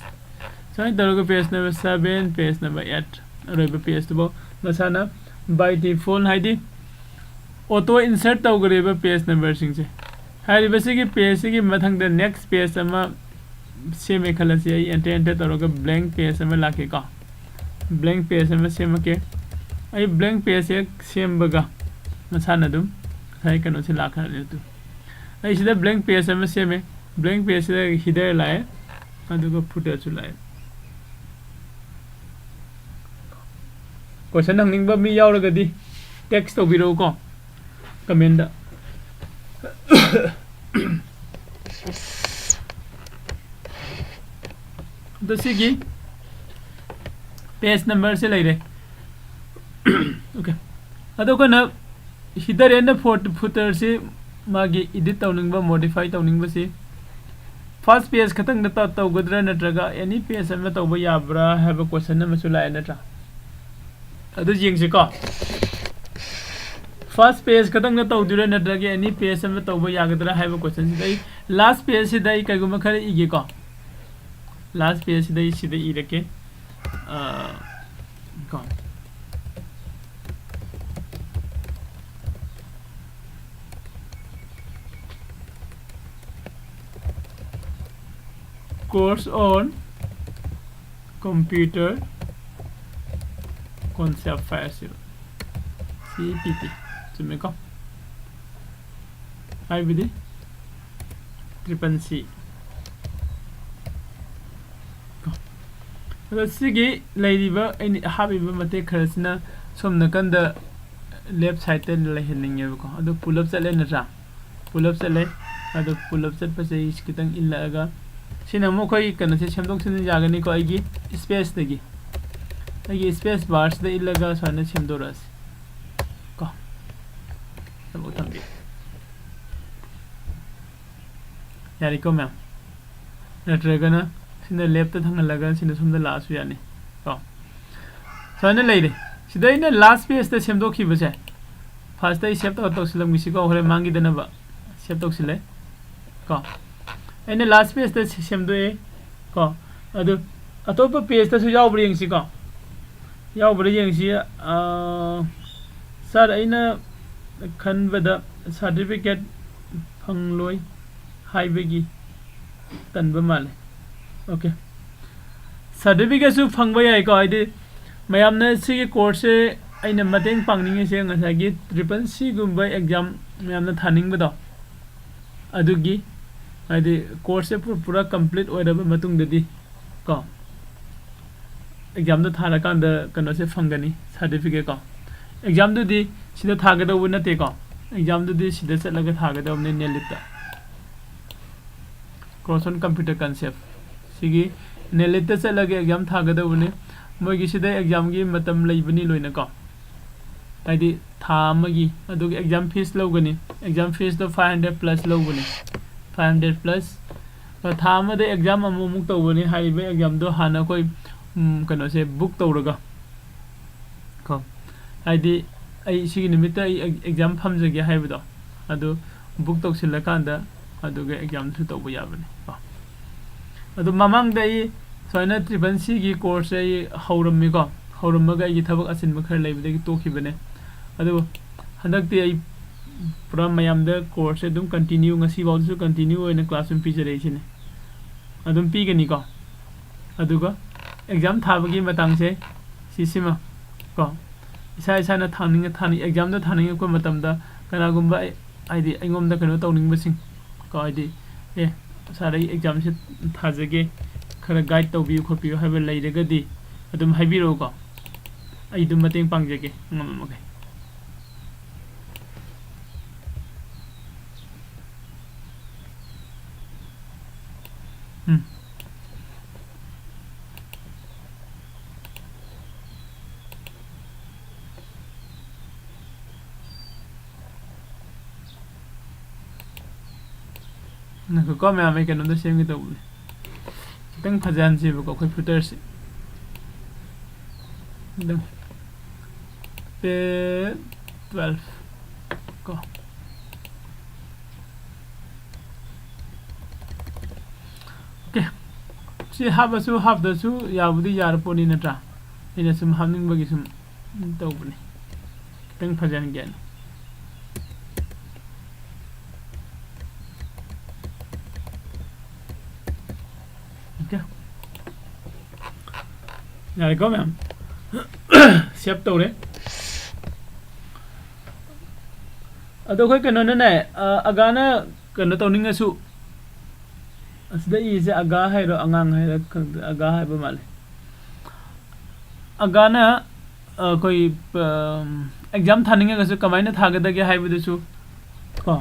ꯁꯨꯃꯥꯏꯅ ꯇꯧꯔꯒ page number seven, page number eight, ꯑꯔꯣꯏꯕ pageꯇꯨꯐꯥꯎ ꯃꯁꯥꯅ by default, ꯍꯥꯏꯗꯤ auto insert ꯇꯧꯈ꯭ꯔꯦꯕ page numberꯁꯤꯡꯁꯦ꯫ ꯍꯥꯏꯔꯤꯕꯁꯤꯒꯤ pageꯁꯤꯒꯤ ꯃꯊꯪꯗ next page ꯑꯃ ꯁꯦꯝꯃꯦ ꯈꯜꯂꯁꯤ꯫ ꯑꯩ enter, enter ꯇꯧꯔꯒ blank page ꯑꯃ ꯂꯥꯛꯀꯦꯀꯣ꯫ Blank page ꯑꯃ ꯁꯦꯝꯃꯛꯀꯦ꯫ ꯑꯩ blank page ꯍꯦꯛ ꯁꯦꯝꯕꯒ ꯃꯁꯥꯅ ꯑꯗꯨꯝ ꯉꯁꯥꯏ ꯀꯩꯅꯣꯁꯦ ꯂꯥꯛꯈ꯭ꯔꯅꯤ꯫ ꯑꯗꯨ ꯑꯩ ꯁꯤꯗ blank page ꯑꯃ ꯁꯦꯝꯃꯦ꯫ Blank pageꯁꯤꯗ header ꯂꯥꯛꯑꯦ, ꯑꯗꯨꯒ footerꯁꯨ ꯂꯥꯛꯑꯦ꯫ Question ꯍꯪꯅꯤꯡꯕ ꯃꯤ ꯌꯥꯎꯔꯒꯗꯤ text ꯇꯧꯕꯤꯔꯛꯎꯀꯣ, commentꯇ꯫ ꯑꯗꯣ ꯁꯤꯒꯤ page numberꯁꯦ ꯂꯩꯔꯦ꯫ Okay꯫ ꯑꯗꯣ ꯑꯩꯈꯣꯏꯅ header and foot-, footerꯁꯤ ꯃꯥꯒꯤ edit ꯇꯧꯅꯤꯡꯕ, modify ꯇꯧꯅꯤꯡꯕꯁꯤ first page ꯈꯛꯇꯪꯗ ꯇ-, ꯇꯧꯒꯗ꯭ꯔꯥ ꯅꯠꯇ꯭ꯔꯒ any page ꯑꯃ ꯇꯧꯕ ꯌꯥꯕ꯭ꯔꯥ ꯍꯥꯏꯕ question ꯑꯃꯁꯨ ꯂꯥꯛꯑꯦ ꯅꯠꯇ꯭ꯔꯥ? ꯑꯗꯨ ꯌꯦꯡꯁꯤꯀꯣ꯫ First page ꯈꯛꯇꯪꯗ ꯇꯧꯗꯣꯏꯔꯥ ꯅꯠꯇ꯭ꯔꯒ any page ꯑꯃ ꯇꯧꯕ ꯌꯥꯒꯗ꯭ꯔꯥ ꯍꯥꯏꯕ question ꯁꯤꯗ ꯑꯩ last page ꯁꯤꯗ ꯑꯩ ꯀꯩꯒꯨꯝꯕ ꯈꯔ ꯏꯒꯦꯀꯣ꯫ Last page ꯁꯤꯗ ꯑꯩ ꯁꯤꯗ ꯏꯔꯛꯀꯦ꯫ ꯑ, ꯀꯣ꯫ Course on computer concept ꯍꯥꯏꯔꯁꯤꯕ꯫ C P T꯫ ꯆꯨꯝꯃꯦꯀꯣ? ꯍꯥꯏꯕꯗꯤ triple C꯫ ꯀꯣ꯫ ꯑꯗꯣ ꯁꯤꯒꯤ ꯂꯩꯔꯤꯕ ꯑꯩꯅ ꯍꯥꯞꯄꯤꯕ ꯃꯇꯦꯛ ꯈꯔꯁꯤꯅ ꯁꯣꯝ ꯅꯥꯀꯟꯗ left side ꯇ ꯂꯩꯍꯟꯅꯤꯡꯉꯦꯕꯀꯣ꯫ ꯑꯗꯣ pull up ꯆꯠꯂꯦ ꯅꯠꯇ꯭ꯔꯥ? Pull up ꯆꯠꯂꯦ꯫ ꯑꯗꯣ pull up ꯆꯠꯄꯁꯦ ꯑꯩ ꯈꯤꯇꯪ ꯏꯜꯂꯛꯑꯒ, ꯁꯤꯅ ꯑꯃꯨꯛ ꯑꯩꯈꯣꯏ ꯀꯩꯅꯣꯁꯦ ꯁꯦꯝꯗꯣꯛ ꯁꯦꯝꯖꯤꯟ ꯌꯥꯒꯅꯤꯀꯣ, ꯑꯩꯒꯤ space ꯇꯒꯤ꯫ ꯑꯩꯒꯤ space bar ꯁꯤꯗ ꯏꯜꯂꯒ ꯁꯨꯃꯥꯏꯅ ꯁꯦꯝꯗꯣꯔꯛꯑꯁꯤ ꯀꯣ꯫ ꯑꯃꯨꯛ ꯊꯝꯕꯤꯌꯨ꯫ ꯌꯥꯔꯦꯀꯣ ꯃꯌꯥꯝ? ꯅꯠꯇ꯭ꯔꯒꯅ ꯁꯤꯅ left ꯇ ꯊꯥꯡꯍꯜꯂꯒ ꯁꯤꯅ ꯁꯣꯝꯗ ꯂꯥꯛꯑꯁꯨ ꯌꯥꯅꯤ ꯀꯣ꯫ ꯁꯨꯃꯥꯏꯅ ꯂꯩꯔꯦ꯫ ꯁꯤꯗ ꯑꯩꯅ last page ꯇ ꯁꯦꯝꯗꯣꯛꯈꯤꯕꯁꯦ, first ꯇ ꯑꯩ save ꯇꯧꯔ ꯇꯧꯁꯤꯜꯂꯝꯒꯦꯁꯤꯀꯣ, ꯍꯣꯔꯦꯟ ꯃꯥꯡꯈꯤꯗꯅꯕ꯫ Save ꯇꯧꯁꯤꯜꯂꯦ ꯀꯣ꯫ ꯑꯩꯅ last page ꯇ ꯁꯦ-, ꯁꯦꯝꯗꯣꯛꯑꯦ ꯀꯣ꯫ ꯑꯗꯨ ꯑꯇꯣꯞꯄ page ꯇꯁꯨ ꯌꯥꯎꯕ꯭ꯔꯥ ꯌꯦꯡꯁꯤꯀꯣ꯫ ꯌꯥꯎꯕ꯭ꯔꯥ ꯌꯦꯡꯁꯤ꯫ ꯑꯥ, sir, ꯑꯩꯅ ꯈꯟꯕꯗ certificate ꯐꯪꯂꯣꯏ ꯍꯥꯏꯕꯒꯤ ꯇꯟꯕ ꯃꯥꯜꯂꯦ꯫ Okay꯫ Certificate ꯁꯨ ꯐꯪꯕ ꯌꯥꯏꯀꯣ, ꯍꯥꯏꯗꯤ ꯃꯌꯥꯝꯅ ꯁꯤꯒꯤ course ꯁꯦ ꯑꯩꯅ ꯃꯇꯦꯡ ꯄꯥꯡꯅꯤꯡꯉꯤꯁꯦ ꯉꯁꯥꯏꯒꯤ triple C ꯒꯨꯝꯕ exam ꯃꯌꯥꯝꯅ ꯊꯥꯅꯤꯡꯕꯗꯣ ꯑꯗꯨꯒꯤ, ꯍꯥꯏꯗꯤ course ꯁꯦ ꯄꯨ-, ꯄꯨꯔꯥ complete ꯑꯣꯏꯔꯕ ꯃꯇꯨꯡꯗꯗꯤ ꯀꯣ, exam ꯗꯣ ꯊꯥꯔꯀꯥꯟꯗ ꯀꯩꯅꯣꯁꯦ ꯐꯪꯒꯅꯤ, certificate ꯀꯣ꯫ Exam ꯗꯨꯗꯤ ꯁꯤꯗ ꯊꯥꯒꯗꯧꯕ ꯅꯠꯇꯦꯀꯣ, exam ꯗꯨꯗꯤ ꯁꯤꯗ ꯆꯠꯂꯒ ꯊꯥꯒꯗꯧꯕꯅꯤ, NELIT ꯇ꯫ Course on computer concept꯫ ꯁꯤꯒꯤ NELIT ꯇ ꯆꯠꯂꯒ exam ꯊꯥꯒꯗꯧꯕꯅꯤ꯫ ꯃꯣꯏꯒꯤ ꯁꯤꯗ exam ꯒꯤ ꯃꯇꯝ ꯂꯩꯕꯅꯤ ꯂꯣꯏꯅꯀꯣ꯫ ꯍꯥꯏꯗꯤ ꯊꯥ ꯑꯃꯒꯤ, ꯑꯗꯨꯒ exam fees ꯂꯧꯒꯅꯤ꯫ Exam fees ꯇꯣ five hundred plus ꯂꯧꯕꯅꯤ꯫ Five hundred plus꯫ ꯑꯗꯣ ꯊꯥ ꯑꯃꯗ exam ꯑꯃꯨꯛꯃꯨꯛ ꯇꯧꯕꯅꯤ꯫ ꯍꯥꯏꯔꯤꯕ exam ꯗꯣ ꯍꯥꯟꯅ ꯑꯩꯈꯣꯏ, ꯎꯝ, ꯀꯩꯅꯣꯁꯦ book ꯇꯧꯔꯒ ꯍꯥꯏꯗꯤ ꯑꯩ ꯁꯤꯒꯤ ꯅꯨꯃꯤꯠꯇ ꯑꯩ ꯑꯦꯛꯖꯥꯝ ꯐꯝꯖꯒꯦ ꯍꯥꯏꯕꯗꯣ, ꯑꯗꯨ ꯕꯨꯛ ꯇꯧꯁꯤꯜꯂꯀꯥꯟꯗ ꯑꯗꯨꯒ ꯑꯦꯛꯖꯥꯝꯁꯨ ꯇꯧꯕ ꯌꯥꯕꯅꯤ ꯀꯣ꯫ ꯑꯗꯨ ꯃꯃꯥꯡꯗ ꯑꯩ ꯁꯨꯃꯥꯏꯅ ꯇ꯭ꯔꯤꯄꯜ ꯁꯤꯒꯤ ꯀꯣꯔꯁꯁꯦ ꯑꯩ ꯍꯧꯔꯝꯃꯤꯀꯣ꯫ ꯍꯧꯔꯝꯃꯒ ꯑꯩꯒꯤ ꯊꯕꯛ ꯑꯆꯤꯟꯕ ꯈꯔ ꯂꯩꯕꯗꯒꯤ ꯇꯣꯛꯈꯤꯕꯅꯦ꯫ ꯑꯗꯨ ꯍꯟꯗꯛꯇꯤ ꯑꯩ ꯄꯨꯔꯥ ꯃꯌꯥꯝꯗ ꯀꯣꯔꯁꯁꯦ ꯑꯗꯨꯝ ꯀꯟꯇꯤꯅ꯭ꯌꯨ, ꯉꯁꯤꯐꯥꯎꯗꯁꯨ ꯀꯟꯇꯤꯅ꯭ꯌꯨ ꯑꯣꯏꯅ ꯀ꯭ꯂꯥꯁ ꯑꯗꯨꯝ ꯄꯤꯖꯔꯛꯏꯁꯤꯅꯦ꯫ ꯑꯗꯨꯝ ꯄꯤꯒꯅꯤꯀꯣ꯫ ꯑꯗꯨꯒ ꯑꯦꯛꯖꯥꯝ ꯊꯥꯕꯒꯤ ꯃꯇꯥꯡꯁꯦ ꯁꯤꯁꯤꯃ ꯀꯣ, ꯏꯁꯥ ꯏꯁꯥꯅ ꯊꯥꯅꯤꯡꯉ-, ꯊꯥꯅꯤꯡ-, ꯑꯦꯛꯖꯥꯝꯗꯣ ꯊꯥꯅꯤꯡꯉꯛꯄ ꯃꯇꯝꯗ ꯀꯅꯥꯒꯨꯝꯕ ꯑꯩ, ꯍꯥꯏꯗꯤ ꯑꯩꯉꯣꯟꯗ ꯀꯩꯅꯣ ꯇꯧꯅꯤꯡꯕꯁꯤꯡ ꯀꯣ, ꯍꯥꯏꯗꯤ, "ꯑꯦ, ꯁꯥꯔ, ꯑꯩ ꯑꯦꯛꯖꯥꯝꯁꯦ ꯊꯥꯖꯒꯦ, ꯈꯔ ꯒꯥꯏꯗ ꯇꯧꯕꯤꯌꯨ ꯈꯣꯠꯄꯤꯌꯨ" ꯍꯥꯏꯕ ꯂꯩꯔꯒꯗꯤ ꯑꯗꯨꯝ ꯍꯥꯏꯕꯤꯔꯛꯎꯀꯣ, ꯑꯩ ꯑꯗꯨꯝ ꯃꯇꯦꯡ ꯄꯥꯡꯖꯒꯦ ꯉꯝꯃꯒꯩ꯫ ꯎꯝ꯫ ꯉꯥꯏꯈꯣꯀꯣ ꯃꯌꯥꯝ, ꯑꯩ ꯀꯩꯅꯣꯝꯇ ꯁꯦꯝꯒꯦ ꯇꯧꯕꯅꯦ꯫ ꯈꯤꯇꯪ ꯐꯖꯍꯟꯁꯦꯕꯀꯣ ꯑꯩꯈꯣꯏ ꯐꯨꯇꯔꯁꯦ꯫ ꯈꯤꯇꯪ꯫ Page twelve ꯀꯣ꯫ ꯑꯣꯀꯦ꯫ ꯁꯤ ꯍꯥꯞꯄꯁꯨ ꯍꯥꯞꯇ꯭ꯔꯁꯨ ꯌꯥꯕꯨꯗꯤ ꯌꯥꯔ ꯄꯣꯠꯅꯤ ꯅꯠꯇ꯭ꯔꯥ? ꯑꯩꯅ ꯁꯨꯝ ꯍꯥꯞꯅꯤꯡꯕꯒꯤ ꯁꯨꯝ ꯇꯧꯕꯅꯤ꯫ ꯈꯤꯇꯪ ꯐꯖꯍꯟꯒꯦꯅ꯫ ꯑꯣꯀꯦ꯫ ꯌꯥꯔꯦꯀꯣ ꯃꯌꯥꯝ? ꯁꯦꯞ ꯇꯧꯔꯦ꯫ ꯑꯗꯣ ꯑꯩꯈꯣꯏ ꯀꯩꯅꯣꯅꯅꯦ, ꯑ, ꯑꯒꯥꯅ ꯀꯩꯅꯣ ꯇꯧꯅꯤꯡꯉꯁꯨ, ꯑꯁꯤꯗ ꯏꯁꯦ ꯑꯒꯥ ꯍꯥꯏꯔꯣ, ꯑꯉꯥꯡ ꯍꯥꯏꯔꯣ ꯈꯪꯗꯦ, ꯑꯒꯥ ꯍꯥꯏꯕ ꯃꯥꯜꯂꯦ꯫ ꯑꯒꯥꯅ, ꯑ, ꯑꯩꯈꯣꯏ, ꯑ, ꯑꯦꯛꯖꯥꯝ ꯊꯥꯅꯤꯡꯉꯒꯁꯨ ꯀꯃꯥꯏꯅ ꯊꯥꯒꯗꯒꯦ ꯍꯥꯏꯕꯗꯨꯁꯨ ꯀꯣ,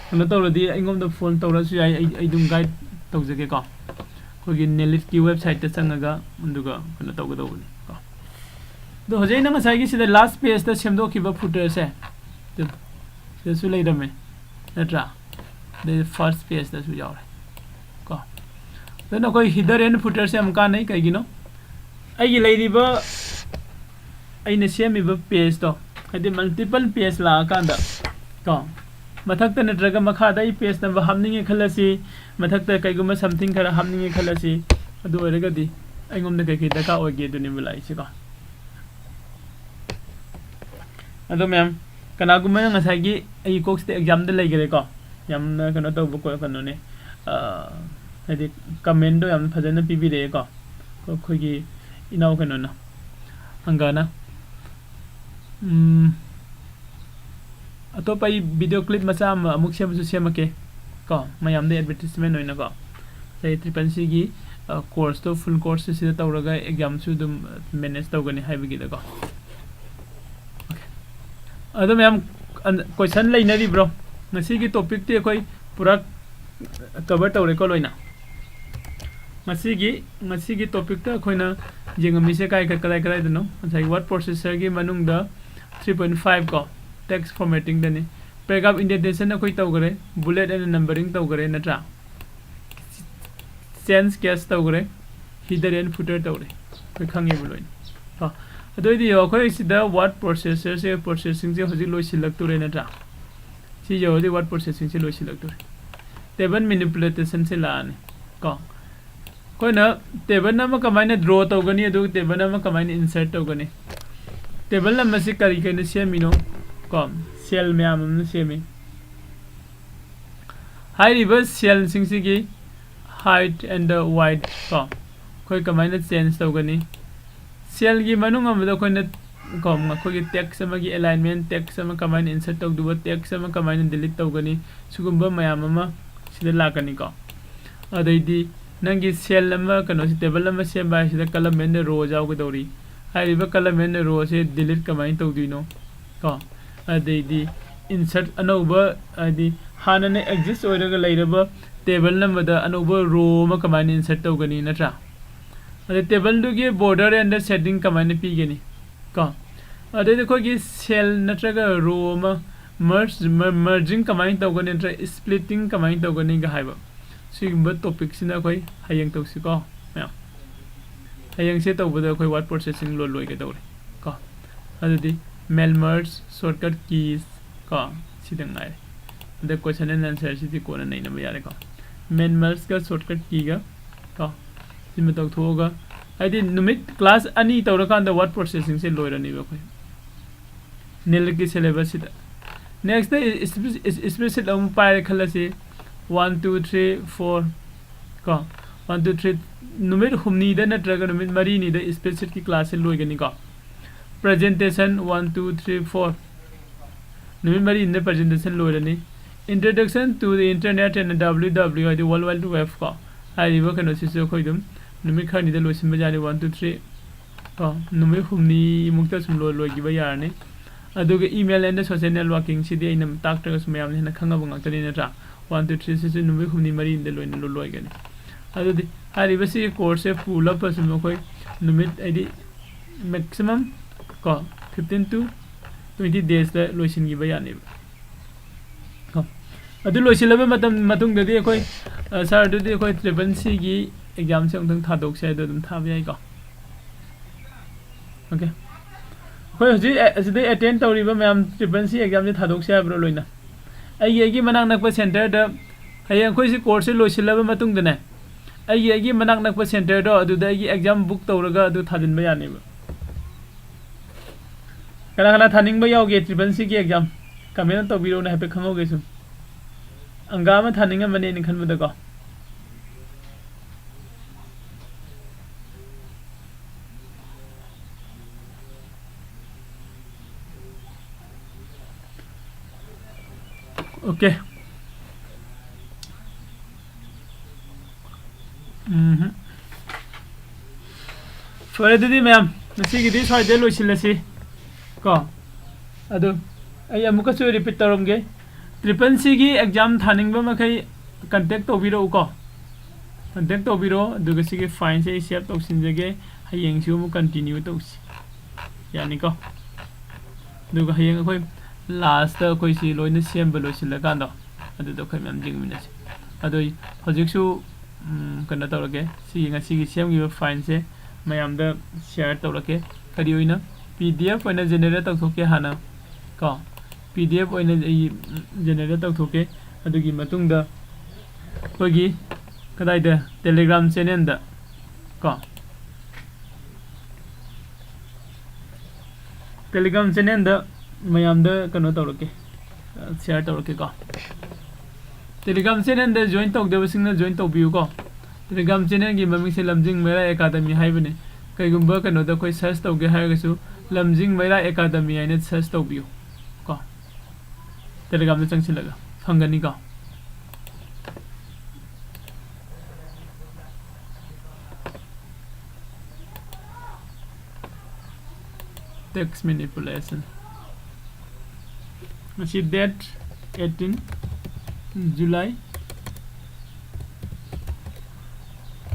ꯀꯩꯅꯣ ꯇꯧꯔꯗꯤ ꯑꯩꯉꯣꯟꯗ ꯐꯣꯟ ꯇꯧꯔꯁꯨ ꯌꯥꯏ, ꯑꯩ, ꯑꯩ ꯑꯗꯨꯝ ꯒꯥꯏꯗ ꯇꯧꯖꯒꯦꯀꯣ꯫ ꯑꯩꯈꯣꯏꯒꯤ ꯅꯦꯂꯤꯠꯀꯤ ꯋꯦꯕꯁꯥꯏꯠꯇ ꯆꯪꯉꯒ ꯑꯗꯨꯒ ꯀꯩꯅꯣ ꯇꯧꯒꯗꯧꯕꯅꯤ ꯀꯣ꯫ ꯑꯗꯣ ꯍꯧꯖꯤꯛ ꯑꯩꯅ ꯉꯁꯥꯏꯒꯤ ꯁꯤꯗ ꯂꯥꯁ ꯄꯦꯖꯇ ꯁꯦꯝꯗꯣꯛꯈꯤꯕ ꯐꯨꯇꯔꯁꯦ, ꯑꯗꯨ ꯁꯤꯗꯁꯨ ꯂꯩꯔꯝꯃꯦ ꯅꯠꯇ꯭ꯔꯥ? ꯑꯗꯩ ꯐꯥꯔꯁ ꯄꯦꯖꯇꯁꯨ ꯌꯥꯎꯔꯦ ꯀꯣ꯫ ꯑꯗꯨꯅ ꯑꯩꯈꯣꯏ header and footerꯁꯦ ꯌꯥꯝ ꯀꯥꯟꯅꯩ꯫ ꯀꯩꯒꯤꯅꯣ? ꯑꯩꯒꯤ ꯂꯩꯔꯤꯕ ꯑꯩꯅ ꯁꯦꯝꯃꯤꯕ pageꯇꯣ, ꯍꯥꯏꯗꯤ multiple page ꯂꯥꯛꯑꯀꯥꯟꯗ ꯀꯣ, ꯃꯊꯛꯇ ꯅꯠꯇ꯭ꯔꯒ ꯃꯈꯥꯗ ꯑꯩ page number ꯍꯥꯞꯅꯤꯡꯉꯦ ꯈꯜꯂꯁꯤ, ꯃꯊꯛꯇ ꯀꯩꯒꯨꯝꯕ something ꯈꯔ ꯍꯥꯞꯅꯤꯡꯉꯦ ꯈꯜꯂꯁꯤ, ꯑꯗꯨ ꯑꯣꯏꯔꯒꯗꯤ ꯑꯩꯉꯣꯟꯗ ꯀꯩꯀꯩ ꯗꯔꯀꯥꯔ ꯑꯣꯏꯒꯦ ꯑꯗꯨꯅꯦꯕ ꯂꯥꯛꯏꯁꯤꯀꯣ꯫ ꯑꯗꯣ ꯃꯌꯥꯝ, ꯀꯅꯥꯒꯨꯝꯕꯅ ꯉꯁꯥꯏꯒꯤ ꯑꯩ ꯀꯣꯛꯁꯤꯗ examꯗ ꯂꯩꯈ꯭ꯔꯦꯀꯣ, ꯌꯥꯝꯅ ꯀꯩꯅꯣ ꯇꯧꯕ ꯀꯣ-, ꯀꯩꯅꯣꯅꯦ, ꯑ, ꯍꯥꯏꯗꯤ commentꯗꯣ ꯌꯥꯝ ꯐꯖꯅ ꯄꯤꯕꯤꯔꯛꯑꯦꯀꯣ ꯑꯩꯈꯣꯏꯒꯤ ꯏꯅꯥꯎ ꯀꯩꯅꯣꯅ, ꯑꯪꯒꯥꯅ꯫ ꯎꯝ, ꯑꯇꯣꯞꯄ ꯑꯩ video clip ꯃꯆꯥ ꯑꯃ ꯑꯃꯨꯛ ꯁꯦꯝꯕꯁꯨ ꯁꯦꯝꯃꯛꯀꯦ ꯀꯣ, ꯃꯌꯥꯝꯗ advertisement ꯑꯣꯏꯅꯀꯣ꯫ ꯉꯁꯥꯏ triple Cꯒꯤ, ꯑ, courseꯇꯣ, full course ꯁꯤꯗ ꯇꯧꯔꯒ examꯁꯨ ꯑꯗꯨꯝ manage ꯇꯧꯒꯅꯤ ꯍꯥꯏꯕꯒꯤꯗꯀꯣ꯫ Okay. ꯑꯗꯣ ꯃꯌꯥꯝ, ꯑꯟ-, question ꯂꯩꯅꯔꯤꯕ꯭ꯔꯣ? ꯉꯁꯤꯒꯤ topicꯇꯤ ꯑꯩꯈꯣꯏ ꯄꯨꯔꯥ cover ꯇꯧꯔꯦꯀꯣ ꯂꯣꯏꯅ꯫ ꯉꯁꯤꯒꯤ, ꯉꯁꯤꯒꯤ topicꯇ ꯑꯩꯈꯣꯏꯅ ꯌꯦꯡꯉꯝꯃꯤꯁꯦ ꯀꯥꯏ, ꯀꯥꯏ, ꯀꯗꯥꯏ, ꯀꯗꯥꯏꯗꯅꯣ? ꯉꯁꯥꯏ word processorꯒꯤ ꯃꯅꯨꯡꯗ three point five ꯀꯣ, text formattingꯗꯅꯤ꯫ Paragraph indentation ꯑꯩꯈꯣꯏ ꯇꯧꯈꯔꯦ, bullet and numbering ꯇꯧꯈꯔꯦ ꯅꯠꯇ꯭ꯔꯥ? Change case ꯇꯧꯈ꯭ꯔꯦ, header and footer ꯇꯧꯔꯦ, ꯑꯩꯈꯣꯏ ꯈꯪꯉꯦꯕ ꯂꯣꯏꯅ꯫ ꯀꯣ, ꯑꯗꯨ ꯑꯣꯏꯗꯤ ꯌꯦꯡꯉꯣ, ꯑꯩꯈꯣꯏ ꯁꯤꯗ word processorꯁꯦ, processingꯁꯦ ꯍꯧꯖꯤꯛ ꯂꯣꯏꯁꯤꯜꯂꯛꯇꯣꯔꯦ ꯅꯠꯇ꯭ꯔꯥ? ꯁꯤ ꯌꯧꯔꯗꯤ word processingꯁꯦ ꯂꯣꯏꯁꯤꯜꯂꯛꯇꯣꯔꯦ꯫ Table manipulationꯁꯦ ꯂꯥꯛꯑꯅꯤ ꯀꯣ꯫ ꯑꯩꯈꯣꯏꯅ table ꯑꯃ ꯀꯃꯥꯏꯅ draw ꯇꯧꯒꯅꯤ, ꯑꯗꯨꯒ table ꯑꯃ ꯀꯃꯥꯏꯅ insert ꯇꯧꯒꯅꯤ? Table ꯑꯃꯁꯤ ꯀꯔꯤ ꯀꯔꯤꯅ ꯁꯦꯝꯃꯤꯅꯣ? ꯀꯣ, cell ꯃꯌꯥꯝ ꯑꯃꯅ ꯁꯦꯝꯃꯤ꯫ ꯍꯥꯏꯔꯤꯕ cellꯁꯤꯡꯁꯤꯒꯤ height and width ꯀꯣ, ꯑꯩꯈꯣꯏ ꯀꯃꯥꯏꯅ change ꯇꯧꯒꯅꯤ? Cellꯒꯤ ꯃꯅꯨꯡ ꯑꯃꯗ ꯑꯩꯈꯣꯏꯅ ꯀꯣ, ꯑꯩꯈꯣꯏꯒꯤ text ꯑꯃꯒꯤ alignment, text ꯑꯃ ꯀꯃꯥꯏꯅ insert ꯇꯧꯗꯧꯕ, text ꯑꯃ ꯀꯃꯥꯏꯅ delete ꯇꯧꯒꯅꯤ, ꯁꯤꯒꯨꯝꯕ ꯃꯌꯥꯝ ꯑꯃ ꯁꯤꯗ ꯂꯥꯛꯀꯅꯤꯀꯣ꯫ ꯑꯗꯩꯗꯤ ꯅꯪꯒꯤ cell ꯑꯃ, ꯀꯩꯅꯣꯁꯤ, table ꯑꯃ ꯁꯦꯝꯕ ꯍꯥꯏꯁꯤꯗ column and row ꯌꯥꯎꯒꯗꯧꯔꯤ꯫ ꯍꯥꯏꯔꯤꯕ column and rowꯁꯦ delete ꯀꯃꯥꯏꯅ ꯇꯧꯗꯣꯏꯅꯣ ꯀꯣ꯫ ꯑꯗꯩꯗꯤ insert ꯑꯅꯧꯕ, ꯍꯥꯏꯗꯤ ꯍꯥꯟꯅꯅ exist ꯑꯣꯏꯔꯒ ꯂꯩꯔꯕ table ꯑꯃꯗ ꯑꯅꯧꯕ row ꯑꯃ ꯀꯃꯥꯏꯅ insert ꯇꯧꯒꯅꯤ ꯅꯠꯇ꯭ꯔꯥ? ꯑꯗꯩ tableꯗꯨꯒꯤ border and shading ꯀꯃꯥꯏꯅ ꯄꯤꯒꯅꯤ ꯀꯣ꯫ ꯑꯗꯩꯗꯤ ꯑꯩꯈꯣꯏꯒꯤ cell ꯅꯠꯇ꯭ꯔꯒ row ꯑꯃ merge, mer-, merging ꯀꯃꯥꯏꯅ ꯇꯧꯒꯅꯤ ꯅꯠꯇ꯭ꯔꯒ splitting ꯀꯃꯥꯏꯅ ꯇꯧꯒꯅꯤꯒ ꯍꯥꯏꯕ, ꯁꯤꯒꯨꯝꯕ topicꯁꯤꯅ ꯑꯩꯈꯣꯏ ꯍꯌꯦꯡ ꯇꯧꯁꯤꯀꯣ ꯃꯌꯥꯝ꯫ ꯍꯌꯦꯡꯁꯦ ꯇꯧꯕꯗ ꯑꯩꯈꯣꯏ word processing ꯂꯣꯏ ꯂꯣꯏꯒꯗꯧꯔꯦ ꯀꯣ꯫ ꯑꯗꯨꯗꯤ main merge shortcut keys ꯀꯣ, ꯁꯤꯗ ꯉꯥꯏꯔꯦ꯫ ꯑꯗ question and answer ꯁꯤꯗꯤ ꯀꯣꯟꯅ ꯅꯩꯅꯕ ꯌꯥꯔꯦꯀꯣ꯫ Main merge ꯀ shortcut key ꯒ ꯀꯣ, ꯁꯤꯃ ꯇꯧꯊꯣꯛꯑꯒ, ꯍꯥꯏꯗꯤ ꯅꯨꯃꯤꯠ class ꯑꯅꯤ ꯇꯧꯔꯀꯥꯟꯗ word processing ꯁꯦ ꯂꯣꯏꯔꯅꯤꯕ ꯑꯩꯈꯣꯏ NEELIT ꯀꯤ syllabus ꯁꯤꯗ꯫ Next ꯗ spreadsheet ꯑꯃꯨꯛ ꯄꯥꯏꯔꯦ ꯈꯜꯂꯁꯤ, one two three four ꯀꯣ, one two three, ꯅꯨꯃꯤꯠ ꯍꯨꯝꯅꯤꯗ ꯅꯠꯇ꯭ꯔꯒ ꯅꯨꯃꯤꯠ ꯃꯔꯤꯅꯤꯗ spreadsheet ꯀꯤ class ꯁꯦ ꯂꯣꯏꯒꯅꯤꯀꯣ꯫ Presentation one two three four, ꯅꯨꯃꯤꯠ ꯃꯔꯤꯅꯤꯗ presentation ꯂꯣꯏꯔꯅꯤ꯫ Introduction to the Internet and W W W ꯍꯥꯏꯗꯤ World Wide Web ꯀꯣ, ꯍꯥꯏꯔꯤꯕ ꯀꯩꯅꯣꯁꯤꯁꯨ ꯑꯩꯈꯣꯏ ꯑꯗꯨꯝ ꯅꯨꯃꯤꯠ ꯈꯔꯅꯤꯗ ꯂꯣꯏꯁꯤꯟꯕ ꯌꯥꯅꯤ, one two three ꯀꯣ, ꯅꯨꯃꯤꯠ ꯍꯨꯝꯅꯤꯃꯨꯛꯇ ꯁꯨꯝ ꯂꯣꯏ-, ꯂꯣꯏꯈꯤꯕ ꯌꯥꯔꯅꯤ꯫ ꯑꯗꯨꯒ email and social networking ꯁꯤꯗꯤ ꯑꯩꯅ ꯇꯥꯛꯇ꯭ꯔꯒꯁꯨ ꯃꯌꯥꯝꯅ ꯍꯦꯟꯅ ꯈꯪꯉꯕ ꯉꯥꯛꯇꯅꯤ ꯅꯠꯇ꯭ꯔꯥ? One two three ꯁꯤꯁꯨ ꯅꯨꯃꯤꯠ ꯍꯨꯝꯅꯤ ꯃꯔꯤꯅꯤꯗ ꯂꯣꯏꯅ ꯂꯣ-, ꯂꯣꯏꯒꯅꯤ꯫ ꯑꯗꯨꯗꯤ ꯍꯥꯏꯔꯤꯕꯁꯤꯒꯤ course ꯁꯦ ꯄꯨꯂꯞ ꯑꯁꯨꯝ ꯑꯩꯈꯣꯏ ꯅꯨꯃꯤꯠ ꯍꯥꯏꯗꯤ maximum ꯀꯣ, fifteen to twenty days ꯇ ꯂꯣꯏꯁꯤꯟꯈꯤꯕ ꯌꯥꯅꯦꯕ꯫ ꯀꯣ, ꯑꯗꯨ ꯂꯣꯏꯁꯤꯜꯂꯕ ꯃꯇꯝ, ꯃꯇꯨꯡꯗꯗꯤ ꯑꯩꯈꯣꯏ, ꯑ, sir, ꯑꯗꯨꯗꯤ ꯑꯩꯈꯣꯏ triple C ꯒꯤ exam ꯁꯦ ꯑꯃꯨꯛꯇꯪ ꯊꯥꯗꯣꯛꯁꯦ ꯍꯥꯏꯗꯣ ꯑꯗꯨꯝ ꯊꯥꯕ ꯌꯥꯏꯀꯣ꯫ Okay꯫ ꯑꯩꯈꯣꯏ ꯍꯧꯖꯤꯛ ꯑ-, ꯑꯁꯤꯗ attend ꯇꯧꯔꯤꯕ ꯃꯌꯥꯝ triple C exam ꯁꯦ ꯊꯥꯗꯣꯛꯁꯦ ꯍꯥꯏꯕ꯭ꯔꯣ ꯂꯣꯏꯅ? ꯑꯩꯒꯤ, ꯑꯩꯒꯤ ꯃꯅꯥꯛ ꯅꯛꯄ center ꯗ ꯍꯌꯦꯡ ꯑꯩꯈꯣꯏ ꯁꯤ course ꯁꯦ ꯂꯣꯏꯁꯤꯜꯂꯕ ꯃꯇꯨꯡꯗꯅꯦ, ꯑꯩꯒꯤ, ꯑꯩꯒꯤ ꯃꯅꯥꯛ ꯅꯛꯄ center ꯗꯣ ꯑꯗꯨꯗ ꯑꯩꯒꯤ exam book ꯇꯧꯔꯒ ꯑꯗꯨ ꯊꯥꯖꯤꯟꯕ ꯌꯥꯅꯦꯕ꯫ ꯀꯅꯥ ꯀꯅꯥ ꯊꯥꯅꯤꯡꯕ ꯌꯥꯎꯒꯦ triple C ꯒꯤ exam? Comment ꯇꯧꯕꯤꯔꯛꯎꯅꯦ, ꯍꯥꯏꯐꯦꯠ ꯈꯪꯍꯧꯒꯦ ꯁꯨꯝ꯫ ꯑꯪꯀ ꯑꯃ ꯊꯥꯅꯤꯡꯉꯝꯕꯅꯦ ꯑꯩꯅ ꯈꯟꯕꯗꯀꯣ꯫ Okay꯫ ꯎꯝ꯫ ꯐꯔꯦ, ꯑꯗꯨꯗꯤ ꯃꯌꯥꯝ, ꯉꯁꯤꯒꯤꯗꯤ ꯁ꯭ꯋꯥꯏꯗ ꯂꯣꯏꯁꯤꯜꯂꯁꯤ ꯀꯣ꯫ ꯑꯗꯨ ꯑꯩ ꯑꯃꯨꯛꯀꯁꯨ repeat ꯇꯧꯔꯝꯒꯦ, triple C ꯒꯤ exam ꯊꯥꯅꯤꯡꯕ ꯃꯈꯩ contact ꯇꯧꯕꯤꯔꯛꯎꯀꯣ꯫ Contact ꯇꯧꯕꯤꯔꯛꯑꯣ, ꯑꯗꯨꯒ ꯁꯤꯒꯤ file ꯁꯦ ꯑꯩ save ꯇꯧꯁꯤꯟꯖꯒꯦ꯫ ꯍꯌꯦꯡꯁꯨ ꯑꯃꯨꯛ continue ꯇꯧꯁꯤ, ꯌꯥꯅꯤꯀꯣ? ꯑꯗꯨꯒ ꯍꯌꯦꯡ ꯑꯩꯈꯣꯏ last ꯇ ꯑꯩꯈꯣꯏ ꯁꯤ ꯂꯣꯏꯅ ꯁꯦꯝꯕ ꯂꯣꯏꯁꯤꯜꯂꯀꯥꯟꯗꯣ, ꯑꯗꯨꯗ ꯑꯩꯈꯣꯏ ꯃꯌꯥꯝ ꯌꯦꯡꯃꯤꯟꯅꯁꯤ꯫ ꯑꯗꯣ ꯍꯧꯖꯤꯛꯁꯨ, ꯎꯝ, ꯀꯩꯅꯣ ꯇꯧꯔꯒꯦ, ꯁꯤꯒꯤ ꯉꯁꯤꯒꯤ ꯁꯦꯝꯈꯤꯕ file ꯁꯦ ꯃꯌꯥꯝꯗ share ꯇꯧꯔꯛꯀꯦ꯫ ꯀꯔꯤ ꯑꯣꯏꯅ? ꯄꯤ ꯗꯤ ꯑꯦꯐ ꯑꯣꯏꯅ ꯖꯦꯅꯦꯔꯦꯠ ꯇꯧꯊꯣꯛꯀꯦ ꯍꯥꯟꯅ ꯀꯣ꯫ ꯄꯤ ꯗꯤ ꯑꯦꯐ ꯑꯣꯏꯅ ꯑꯩ ꯖꯦꯅꯦꯔꯦꯠ ꯇꯧꯊꯣꯛꯀꯦ꯫ ꯑꯗꯨꯒꯤ ꯃꯇꯨꯡꯗ ꯑꯩꯈꯣꯏꯒꯤ ꯀꯗꯥꯏꯗ? ꯇꯦꯂꯤꯒ꯭ꯔꯥꯝ ꯆꯦꯅꯦꯜꯗ ꯀꯣ꯫ ꯇꯦꯂꯤꯒ꯭ꯔꯥꯝ ꯆꯦꯅꯦꯜꯗ ꯃꯌꯥꯝꯗ ꯀꯩꯅꯣ ꯇꯧꯔꯛꯀꯦ, ꯁꯤꯌꯥꯔ ꯇꯧꯔꯛꯀꯦꯀꯣ꯫ ꯇꯦꯂꯤꯒ꯭ꯔꯥꯝ ꯆꯦꯅꯦꯜꯗ ꯖꯣꯏꯟ ꯇꯧꯗꯕꯁꯤꯡꯅ ꯖꯣꯏꯟ ꯇꯧꯕꯤꯌꯨꯀꯣ꯫ ꯇꯦꯂꯤꯒ꯭ꯔꯥꯝ ꯆꯦꯅꯦꯜꯒꯤ ꯃꯃꯤꯡꯁꯦ ꯂꯝꯖꯤꯡ ꯃꯩꯔꯥ ꯑꯦꯀꯥꯗꯃꯤ ꯍꯥꯏꯕꯅꯤ꯫ ꯀꯩꯒꯨꯝꯕ ꯀꯩꯅꯣꯗ ꯑꯩꯈꯣꯏ ꯁꯔꯆ ꯇꯧꯒꯦ ꯍꯥꯏꯔꯒꯁꯨ ꯂꯝꯖꯤꯡ ꯃꯩꯔꯥ ꯑꯦꯀꯥꯗꯃꯤ ꯍꯥꯏꯅ ꯁꯔꯆ ꯇꯧꯕꯤꯌꯨ ꯀꯣ꯫ ꯇꯦꯂꯤꯒ꯭ꯔꯥꯝꯗ ꯆꯪꯁꯤꯜꯂꯒ ꯐꯪꯒꯅꯤꯀꯣ꯫ Text manipulation. ꯉꯁꯤ date eighteen July꯫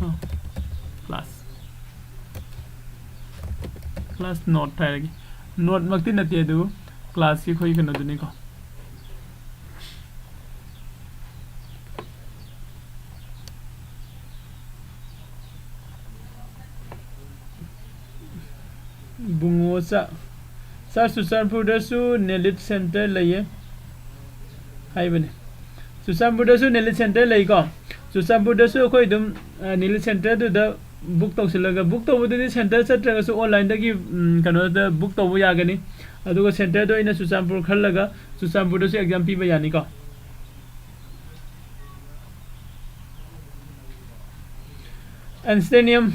ꯑ, class, class note ꯍꯥꯏꯔꯒꯦ꯫ Note ꯃꯛꯇꯤ ꯅꯠꯇꯦ, ꯑꯗꯨꯕꯨ classꯀꯤ ꯑꯩꯈꯣꯏ ꯀꯩꯅꯣꯗꯨꯅꯤꯀꯣ꯫ ꯏꯕꯨꯡꯉꯣ ꯆꯥ-, ꯁꯥꯔ, ꯆꯨꯔꯆꯥꯟꯄꯨꯔꯗꯁꯨ ꯅꯦꯂꯤꯠ ꯁꯦꯟꯇꯔ ꯂꯩꯌꯦ ꯍꯥꯏꯕꯅꯤ꯫ ꯆꯨꯔꯆꯥꯟꯄꯨꯔꯗꯁꯨ ꯅꯦꯂꯤꯠ ꯁꯦꯟꯇꯔ ꯂꯩꯀꯣ꯫ ꯆꯨꯔꯆꯥꯟꯄꯨꯔꯗꯁꯨ ꯑꯩꯈꯣꯏ ꯑꯗꯨꯝ, ꯑ, ꯅꯦꯂꯤꯠ ꯁꯦꯟꯇꯔꯗꯨꯗ ꯕꯨꯛ ꯇꯧꯁꯤꯜꯂꯒ, ꯕꯨꯛ ꯇꯧꯕꯗꯨꯗꯤ ꯁꯦꯟꯇꯔ ꯆꯠꯇ꯭ꯔꯒꯁꯨ ꯑꯣꯟꯂꯥꯏꯟꯗꯒꯤ, ꯎꯝ, ꯀꯩꯅꯣꯗ ꯕꯨꯛ ꯇꯧꯕ ꯌꯥꯒꯅꯤ꯫ ꯑꯗꯨꯒ ꯁꯦꯟꯇꯔꯗ ꯑꯣꯏꯅ ꯆꯨꯔꯆꯥꯟꯄꯨꯔ ꯈꯜꯂꯒ ꯆꯨꯔꯆꯥꯟꯄꯨꯔꯗꯁꯨ ꯑꯦꯛꯖꯥꯝ ꯄꯤꯕ ꯌꯥꯅꯤꯀꯣ꯫ ꯑꯦꯟꯁꯇꯦꯅꯤꯌꯝ